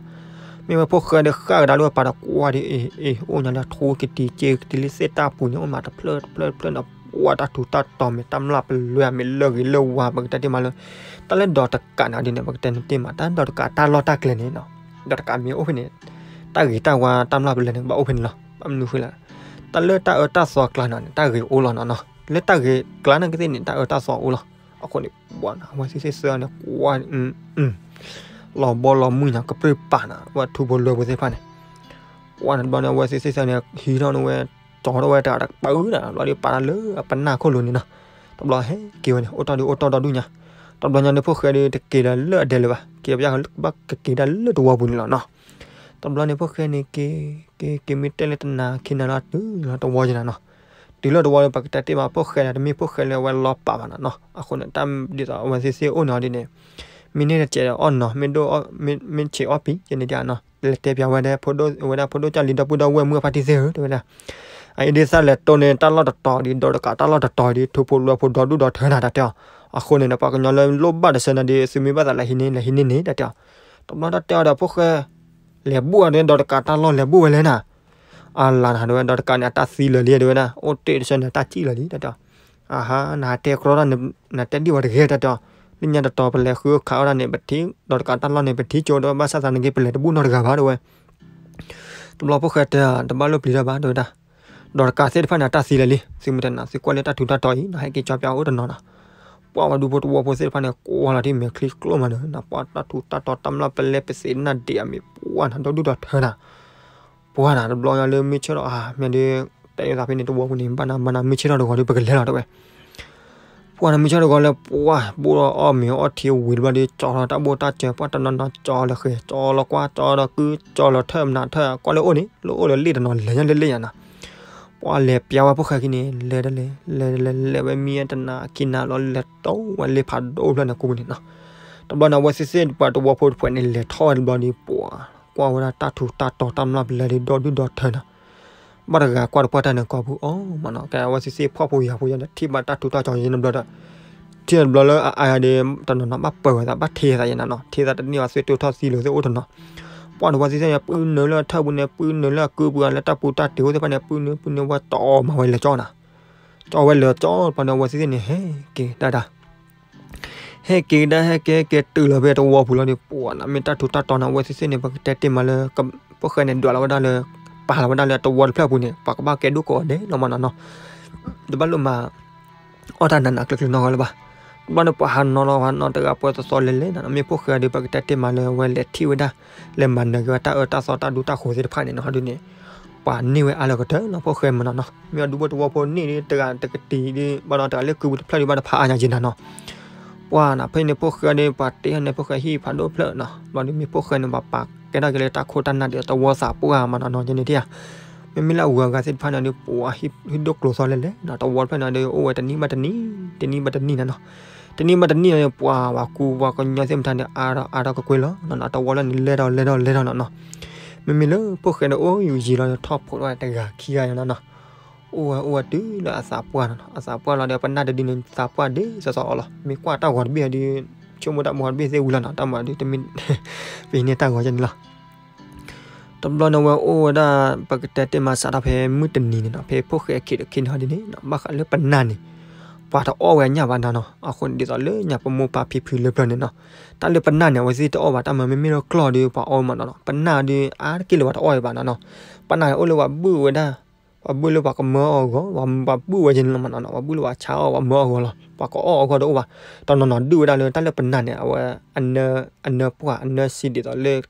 မ့ၢ်ဝဲဖိၣ်ဃဲဒီးဃၣ်ကဒါလၢဝဲပာ်ဒီးကွၢ်ဒ်အံၤ အ့ၣ် အိၣ်ညါလၢထူကတံၤက့ကတံၤလၢသ့ၣ်တၢ်ပူၤန့ၣ် အိၣ်မးတဖျၢၣ်တဖျၢၣ်တဖျၢၣ်နီၤ, ပှၤတၢ်ထူးတၢ်တီၤမ့ၢ်တၢ်မျၢ်ပလဲအမ့ၢ်လၢဂ့ၤလၢဝါ ပကတဲတ့ၢ်မးလၢ တၢ်လၢဒီးတကးန့ၣ်ဒ်န့ၣ် ပကတဲန့ၣ်တ့ၢ်မး တၢ်ဒီးတကးတၢ်လီၢ်တၢ်ကျဲန့ၣ်နီၤ. ဒီးတကးမ့ၢ်အိၣ်ဖဲန့ၣ် တၢ်ဂ့ၤတၢ်ဝါတၢ်မျၢ်ပလဲန့ၣ် ဘၣ်အိၣ်ဖဲန့ၣ်လီၤ. ဘၣ်မနုၤဃိလဲၣ်, တၢ်လၢတၢ်အၢတၢ်သီကျါန့ၣ် တၢ်ဂ့ၤအိၣ်လီၤနီၤနီၤ, လၢတၢ်ဂ့ၤကျါန့ၣ်ကသ့ၣ်န့ၣ် တၢ်အၢတၢ်သီအိၣ်လီၤ. အဃိန့ၣ် ပှၤနီၤ အဝဲသ့ၣ်သ့ၣ်စၢၤန့ၣ် ကွၢ် လီၤဘီလီၤမုၢ်နီၤ ကပြုၢ်ပာ်နီၤ အဝဲထူဖိလွဲဖိသ့ၣ်တဖၣ်န့ၣ် ပှၤန့ၣ်တဘျီန့ၣ် အဝဲသ့ၣ်သ့ၣ်စၢၤန့ၣ် ဟံးထီၣ်န့ၣ်ဝဲ ကၠီထီၣ်ဝဲတဂၤတပၢၢ်နီၤ, တဘျီဒီးပာ်တၢ်လၢအပနၢ်ခိၣ်လိၤန့ၣ်နီၤ. တဘျီဟဲက့ၤဝဲန့ၣ် အိၣ်တ့ၢ်ဒီးအိၣ်တ့ၢ်ဒီဒူၣ်ညါ, တဘျီညါန့ၣ် ဖိၣ်ဃဲဒီးတက့ၤဒီးလၢအဒဲလၢၤဘၣ်, က့ၤဘၣ်ကက့ၤဒၣ်လၢတဝီပူၤန့ၣ်လီၤနီၤ. တဘျီန့ၣ် ဖိၣ်ဃဲန့ၣ် က့ၤ က့ၤ က့ၤမ့ၢ်တဲလၢတနၤခံနၤလီၤ တုၤလီၤတဝီယဲနီၤနီၤ. တုၤလီၤတဝီဒီး ပကတဲတ့ၢ်မး ဖိၣ်ဃဲဒီး တမ့ၢ်ဖိၣ်ဃဲလၢအဝဲလီၤပာ်ဘၣ်နီၤနီၤ. အဃိန့ၣ် တၢ်ဒ်သိးအဝဲသ့ၣ်သ့ၣ်အိၣ်န့ၣ်ဒ်န့ၣ် မ့ၢ်န့ၢ်တစဲးဒီးအီၣ်နီၤ, မ့ၢ်ဒိၣ် မ့ၢ်ဆံးအီၣ်ပံၤ ယဲန့ၣ်ဒ်နီၤ. လဲၤတဲပၠးဝဲဒၣ် ဝဲဒၣ်ဖိဒိၣ်ကၢ်လံၤဒီပုၢ်ဒီဝဲၢ်မုၢ်အဖါတံၢ်သ့ၣ်ဧၢ တဲဝဲဒၣ် အအံၤဒ်သးလဲၤတိၢ်န့ၣ် တၢ်လီၢ်တတီၤဒီး ဒီးတကးတၢ်လီၢ်တတီၤဒီး ထူဖိလွဲဖိဒီဒူၣ်ဒီထၢနၤ တၢ်တဲအီၤ. အဃိန့ၣ်ဒီး ပှၤကညီလၢလိၣ်ဘၣ်တဆၢန့ၣ်ဒီး သုမ့ၢ်ဘၣ်သးလဲၤဟံးန့ၢ် လဲၤဟံးန့ၢ်န့ၣ် တၢ်တဲအီၤ. တဘျီတၢ်တဲအီၤဒီး ဖိၣ်ဃဲ လဲၤဘူၣ်အီၤဒီး ဒီးတကးတၢ်လီၢ်လဲၤဘူၣ်ဝဲလဲၣ်နၤ. အလၤနၤ တဲဝဲ ဒီးတကးန့ၣ် အတၢ်သံလၢာ်လံ တဲဝဲဒၣ် အိၣ်တ့ၢ်တဆၢန့ၣ် တၢ်စံၣ်လၢာ်လံ တၢ်တဲအီၤ. အဟါ နဟးတဲကြီတၢ် နတဲဒ်ဝဲတဂ့ၤ တၢ်တဲအီၤ. လၢညါတတီၤပလဲၤဃုခးအီၣ်တၢ်န့ၣ် ပထံၣ် ဒီးတကးတၢ်လီၢ်န့ၣ် ပထံၣ်ကၠိဒီး ဘၣ်ဆၣ်သးန့ၣ်က့ၤ ပလဲၤတဘူၣ်နီတဂၤဘၣ် တဲဝဲ. တဘျီဖိၣ်ဃဲတဲ တဘၣ်လိၣ်ပျံၤတၢ်ဘၣ် တဲဝဲဒၣ်. ဒီးတကးသ့ၣ်တဖၣ်န့ၣ် အတၢ်သံလၢာ်လံ သုမ့ၢ်တနာ် သုကွၢ်လၢတၢ်ထူးတၢ်တီၤအံၤ နဟဲက့ၤကၠီပၠးအိၣ်တနီၤနီၤ. ပှၤဝဲဒူဖိတဝီဖိသ့ၣ်တဖၣ်န့ၣ် ကွၢ်လီၤဒ်မဲာ်ချံကျိမးဒီး ပှၤတၢ်ထူးတၢ်တီၤတၢ်မျၢ်ပလဲပသ့ၣ်နၢ်ဒံးအမ့ၢ်ပှၤနီၤ ဒီဒူၣ်ဒီထၢနၤ. ပှၤနၤ တဘျီညါလၢမုၢ်ဆ့ၣ်ထီၣ် အါ မ့ၢ်ဒ် တဲယသးဖဲန့ၣ် တဝီပူၤန့ၣ် ဘၣ်နၤ ဘၣ်နၤ မုၢ်ဆ့ၣ်ထီၣ်တဂီၤဒီး ပကလဲၤလီၤ တဲဝဲ. ပှၤနၤ မုၢ်ဆ့ၣ်ထီၣ်တဂီၤလၢ ပှၤ ဘိၣ်ဒီးအီၣ်မ့ၤအီထံဝံၤတဘျီဒီး ကၠီထီၣ်တၢ်ဘိၣ်တၢ်စၢၤ ပှၤတနီၤနီၤ ကၠီလၢဃဲၤ ကၠီလၢကွၢ် ကၠီလၢကု ကၠီလၢထၢၣ်မနၤထၢၣ် ကွၢ်လၢအိၣ်န့ၣ် လၢအိၣ်လၢလ့ၣ်တနီၤ လဲၤညါလၢလ့ၣ်ညါနီၤ. ပှၤလဲၤပျးဝဲဖိၣ်ဃဲခံန့ၣ် လဲၤတလဲၤ လဲၤလဲၤလဲၤဝဲမံတနၤခံနၤလီၤ လဲၤတိၢ်ဝဲလ့ၣ်ဖးဒိၣ်ဖျၢၣ်န့ၣ် ကိးပူၤန့ၣ်နီၤ. တဘျီန့ၣ် အဝဲသ့ၣ်သ့ၣ်ပှၤတဝီဖိတဖုန့ၣ် လဲၤထီၣ်ဝဲတဘျီဒီး ပှၤ ကွၢ်ဝဲဒၣ်တၢ်ထူးတၢ်တီၤတၢ်မျၢ်ပလဲဒီဒူၣ်ဒီထၢနၤ. ဘၣ်တဂၤကွၢ်တပှၢ်တၢ်န့ၣ် ကိးပူၤအီၤမးနီၤ ကဲအဝဲသ့ၣ်သ့ၣ်ဖှီၣ်ဖိယာ်ဖိယါဒီး ထံၣ်ဘၣ်တၢ်ထူးတၢ်တီၤယဲန့ၣ်ဘျီဒီး ထံၣ်တဘျီလၢအအါဒီး တနီၤနီၤဘၣ်ပၢၤဝဲသး ဘၣ်ထံးသးယဲနၤနီၤ ထံးသးတန့ၢ်အီၤ သွံၣ်တိၢ်ထီၣ်သံလိာ်သ့ၣ်အိၣ်တနီၤ. ပှၤတဝီသ့ၣ်သ့ၣ်န့ၣ် ပုၢ်နုာ်လၢအထၢၣ်ပူၤန့ၣ် ပုၢ်နုာ်လၢအကုပူၤ လၢတၢ်ပူၤတၢ်တ့ၤအိၣ်သ့ၣ်တဖၣ်န့ၣ် ပုၢ်နုာ် ပုၢ်နုာ်ဝဲတီၤမၤဝဲ လဲၤကၠီနၤ. ကၠီဝဲလဲၤကၠီ ပှၤတဝီသ့ၣ်သ့ၣ်န့ၣ် ဟဲက့ၤဒၣ်ဒၣ် ဟဲက့ၤကဒါ ဟဲက့ၤက့ၤတုၤလီၤဖဲတဝီပူၤလီၤဒီး ပှၤနၤ မ့ၢ်တၢ်ထူးတၢ်တီၤန့ၣ် အဝဲသ့ၣ်သ့ၣ်န့ၣ် ပကတဲတ့ၢ်မးလၢ ဖိၣ်ဃဲန့ၣ် ဒွးလီၤဝဲဒၣ်လၢ ပာ်လီၤဝဲဒၣ်လၢတဝီတဖျၢၣ်ပူၤန့ၣ် ပှၤကဘၣ်ကဲဒိၣ်ကိးဂၤဒဲးလီၤမးနီၤနီၤ. တဘၣ်လိၣ်မၤ အီၣ်တၢ်နးနးကျၢၤကျၢၤနီတဂၤလၢၤဘၣ်. တဘျီန့ၣ် ပှၤဟးနီၤလီၤ ဟးနီၤတဂၤပှဲၤသီသီလဲၤလဲၤနီၤ မ့ၢ်ဖိၣ်ဃဲဒီး ပကတဲတ့ၢ်မးလၢ အဝဲလဲၤထံၣ်ဝဲဒၣ် လၢမၤနၢၤက့ၤဝဲတၢ်အၢတၢ်သီတၢ်ဒူတၢ်ဃိးသ့ၣ်တဖၣ်န့ၣ်နီၤ ဟီဒုန့ၣ် ပှၤန့ၢ်ဝဲအါလၢကတၢၢ်လီၤ ဖိၣ်ဃဲမးနီၤနီၤ မ့ၢ်အဒူဖိတဝီဖိန့ၢ်ဒ်တဂၤတကတံၤဒ် ဘၣ်ဒီးတဂၤလၢကုပူၤတဖျၢၣ်ဒ်ဘၣ်တဖးအါညါက့နၤနီၤ. ပှၤနၤ ဖဲန့ၣ်ဖိၣ်ဃဲဒီး ပှၤတ့ဟဲန့ၣ် ဖိၣ်ဃဲဟံၣ်ဖးဒိၣ်ဖျၢၣ်နီၤ ဘျီဒီးမ့ၢ်ဖိၣ်ဃဲန့ၣ် ပှၤပာ်ကဲထီၣ်က့ၤလၢတၢ်ခိၣ်တၢ်နၢ်ဒီးတဝီသးပှၢ်မးနီၤနီၤ ကဲန့ၣ်ထံၣ်ဧါ. မ့မ့ၢ်လၢအဂုၤအဂၤသ့ၣ်တဖၣ်န့ၣ်ဒီး ပှၤဟံၣ်ဒိၣ်ကျိၤသီလဲၤလဲၤနီၤ တဝီတဖျၢၣ်န့ၣ်ဒီး အိၣ်ဝဲတနံၣ်ဘၣ်တနံၣ် တနံၣ်ဘၣ်တနံၣ်နီၤနီၤ တနံၣ်ဘၣ်တနံၣ်န့ၣ် ပှၤပှၤကူပှၤကညီသ့ၣ်မတၤန့ၣ် အါထီၣ်အါထီၣ်ကကွ့ၢ်လီၤနီၤနီၤ တဝီလၢန့ၣ် လဲၤထီၣ်လဲၤထီၣ်လဲၤထီၣ်နီၤနီၤ. မ့မ့ၢ်လၢဖိၣ်ဃဲန့ၣ် အိၣ်ယူၤယံာ်လီၤ ထီၣ်ဖိးထီၣ်ဝဲတဂၤခံဂၤနီၤနီၤ အိၣ်ဝဲအိၣ်ဝဲတုၤလၢအသးပှၢ်နီၤနီၤ အသးပှၢ်လီၤဒီး ပနၢ်တဒုန့ၣ် သးပှၢ်ဒ်သိးသိးအီၤလီၤ မ့ၢ်ကွၢ်တၢ်ဂီၤတဘ့ၣ်ဒီး ဆိကမိၣ်တၢ်မူဟီတဘ့ၣ်သ့ၣ်ဝံၤလီၤနီၤ တၢ်မူဟီဒု တမ့ၢ် ပဟံးန့ၢ်တၢ်ဂီၤကဲန့ၣ်လီၤ. တဘျီန့ၣ်ဝဲအိၣ်ဝဲဒၣ် ပကတဲတ့ၢ်မးစးထီၣ်ဖဲမုၢ်တနံၤန့ၣ်နီၤ ဖဲဖိၣ်ဃဲခံဒီးခံန့ၣ်ဟီဒ်န့ၣ်နီၤ ဘၣ်ဃးလၢပနၢ်န့ၣ် ပှၤတအီၣ်ဝဲညၣ်ဘၣ်နီၤနီၤ အဃိန့ၣ်ဒ်သိးလၢညၣ်ပမိၢ်ပၢ်ဖံဖုလၢပျၢၤန့ၣ်နီၤ တၢ်လၢပနၢ်န့ၣ် အဝဲသ့ၣ်တအီၣ်ဘၣ်တၢ်မၤ မ့မ့ၢ်လၢကျီၢ်ဒီး ပှၤအီၣ်မးနီၤနီၤ ပနၢ်ဒီးအါတက့ၢ်လၢပှၤတအီၣ်ဝဲဘၣ်နီၤနီၤ ပနၢ်န့ၣ်အိၣ်လၢပှၤဘုၣ်ဝဲဒၣ် ပှၤဘုၣ်လၢပှၤကမၢအီၣ်အဂီၢ် ပှၤဘုၣ်ဝဲကဲန့ၣ်လီၤမးနီၤနီၤ ပှၤဘုၣ်လၢပှၤဆါအီၣ် ပှၤမၢအီၣ်အဂီၢ်လီၤ ပှၤကအီၣ်အဂီၢ်တအိၣ်ဘၣ် တနီၤနီၤဒုၣ်ဝဲဒၣ်လၢတၢ်လၢပနၢ်န့ၣ် အဝဲ အနၢ အနၢပှၢ် အနၢစံဒ်သိးလၢ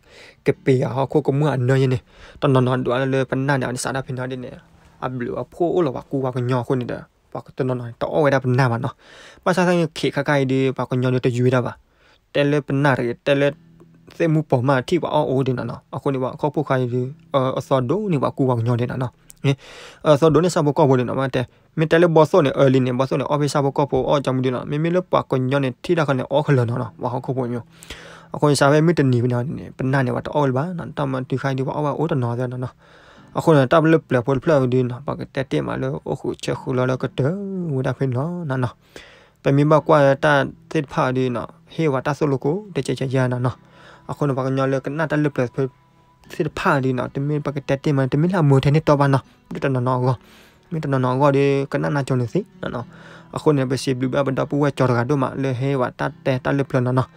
ကပ့ၤအဟီၣ်ခိၣ်ကမူၣ်အနၢယဲန့ၣ် တနီၤနီၤဒွးလၢပနၢ်န့ၣ် အဝဲန့ၣ်စးထီၣ်ဖဲန့ၣ်ဒ်န့ၣ် အဘျုးအဖှိၣ်အိၣ်လီၤပှၤကူပှၤကညီအဃိန့ၣ်ဒီး ပှၤတနီၤနီၤန့ၣ် တအီၣ်ဝဲဒၣ်ပနၢ်ဘၣ်နီၤ. ဘၣ်ဆၣ်သနာ်က့ ခဲခါခါအံၤဒီး ပှၤကညီဒီးတယုၢ်ဝဲဒၣ်ဘၣ်. တဲလၢပနၢ်တဂ့ၤ, တဲလၢသ့ၣ်မူပိာ်မၢ်ထံၣ်ပှၤအီၣ်အိၣ်ဒုးနီၤနီၤ. အဃိန့ၣ် ပှၤဟီၣ်ခိၣ်ဖိဃါအံၤဒီး အသီဒိၣ်န့ၢ်ပှၤကူပှၤကညီဒုးနီၤနီၤ. အသီဒိၣ်န့ၢ်ဆၣ်ဖိကီၢ်ဖိဒုးနီၤ. မ့ၢ်တဲ, မ့ၢ်တဲလၢဘီသိၣ်န့ၣ် အၢလံန့ၣ် ဘီသိၣ်န့ၣ် အီၣ်ဖဲဆၣ်ဖိကီၢ်ဖိအီၣ်ကၠီမုၢ်ဒုးနီၤ. မ့မ့ၢ်လၢပှၤကညီန့ၣ် ထံၣ်တၢ်ဃီန့ၣ် အီၣ်ခဲလၢာ်နီၤနီၤ ပှၤဟီၣ်ခိၣ်ဖိမ့ၢ်. အဃိန့ၣ် စးဖဲမုၢ်တနံၤဖဲန့ၣ် ပနၢ်န့ၣ် ပှၤတအီၣ်ဝဲလၢၤဘၣ်နီၤ. တၢ်မၤတုၤခါအံၤဒီး ပှၤအီၣ်ဝဲအိၣ်တနီၤသ့နီၤနီၤ. အဃိန့ၣ် တၢ်လၢပျၢၤဖိတဖျၢၣ်ဒုးနီၤ ပှၤကတဲတ့ၢ်မးလၢအိၣ်ဃုာ်ဆဲးဃုာ်လီၤလၢကတၢၢ်ဝဲဒၣ်ဖဲန့ၣ်လီၤနီၤနီၤ. ပမ့ၢ်ဘၣ်ကွၢ်တၢ်သ့ၣ်တဖၣ်ဒုးနီၤ ဟ့ၣ်ဝဲတၢ်သိၣ်လိကိးတကဲးကဲးယါနီၤနီၤ. အဃိန့ၣ် ပှၤကညီလၢကနၣ်တၢ်လၢပျၢၤသ့ၣ်တဖၣ်ဒုးနီၤ တမ့ၢ်ပကတဲတ့ၢ်မး တမ့ၢ်လၢအမုာ်ထဲန့ၣ်တီဘၣ်နီၤ. မ့ၢ်တနီၤနီၤအဂီၢ်, မ့ၢ်တနီၤနီၤအဂီၢ်ဒီး ကနၣ်နၢ်ကၠိန့ၣ်သ့နီၤနီၤ. အဃိန့ၣ် ပစံးဘျုးဘၣ်ပဒီပုၢ်ဝဲၢ်ကၠီတဂၤဒိၣ်မး လၢဟ့ၣ်ဝဲတၢ်တဲတၢ်လၢပျၢၤနီၤနီၤ.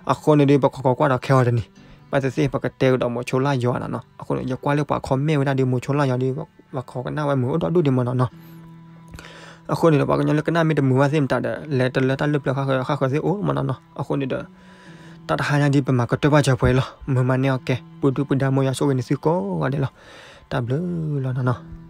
အဃိန့ၣ်ဒီး ပခိးခိးကွၢ်ဒီးခဲအံၤတနံၤ ဘၣ်သ့ၣ်သ့ၣ် ပကတဲကဒီးမိၤဆိလၢ်ယွၤနီၤနီၤ. အဃိန့ၣ် ယကွၢ်လၢပှၤ comment ဝဲဒၣ်ဒီး မိၤဆိလၢ်ယွၤဒီး ပှၤခိးကနၣ်ဝဲမုာ်အိၣ်ဒီဒူၣ်ဒံးမးနီၤနီၤ. အဃိန့ၣ်ဒီး ပှၤကညီလၢကနၣ်မ့ၢ်တမုာ်ဘၣ်သ့ၣ်မတၤဒီး လဲၤတလၢတၢ်လၢပျၢၤဃၣ်ဃၢၤဃၣ်ဃၢၤသ့ၣ်အိၣ်မးနီၤနီၤ. အဃိန့ၣ်ဒီး တၢ်တဟါညါဒ်ပမၤကတၢၢ်ဘၣ်စၢၤပှဲၤလီၤ. မုာ်မးန့ၢ်အီၤကဲ ပူၤဒုပူၤဒါမ်ယွၤဆိၣ်ဂ့ၤန့ၣ်သုကိးဂၤဒဲးလီၤ. တၢ်ဘျုးလီၤနီၤနီၤ.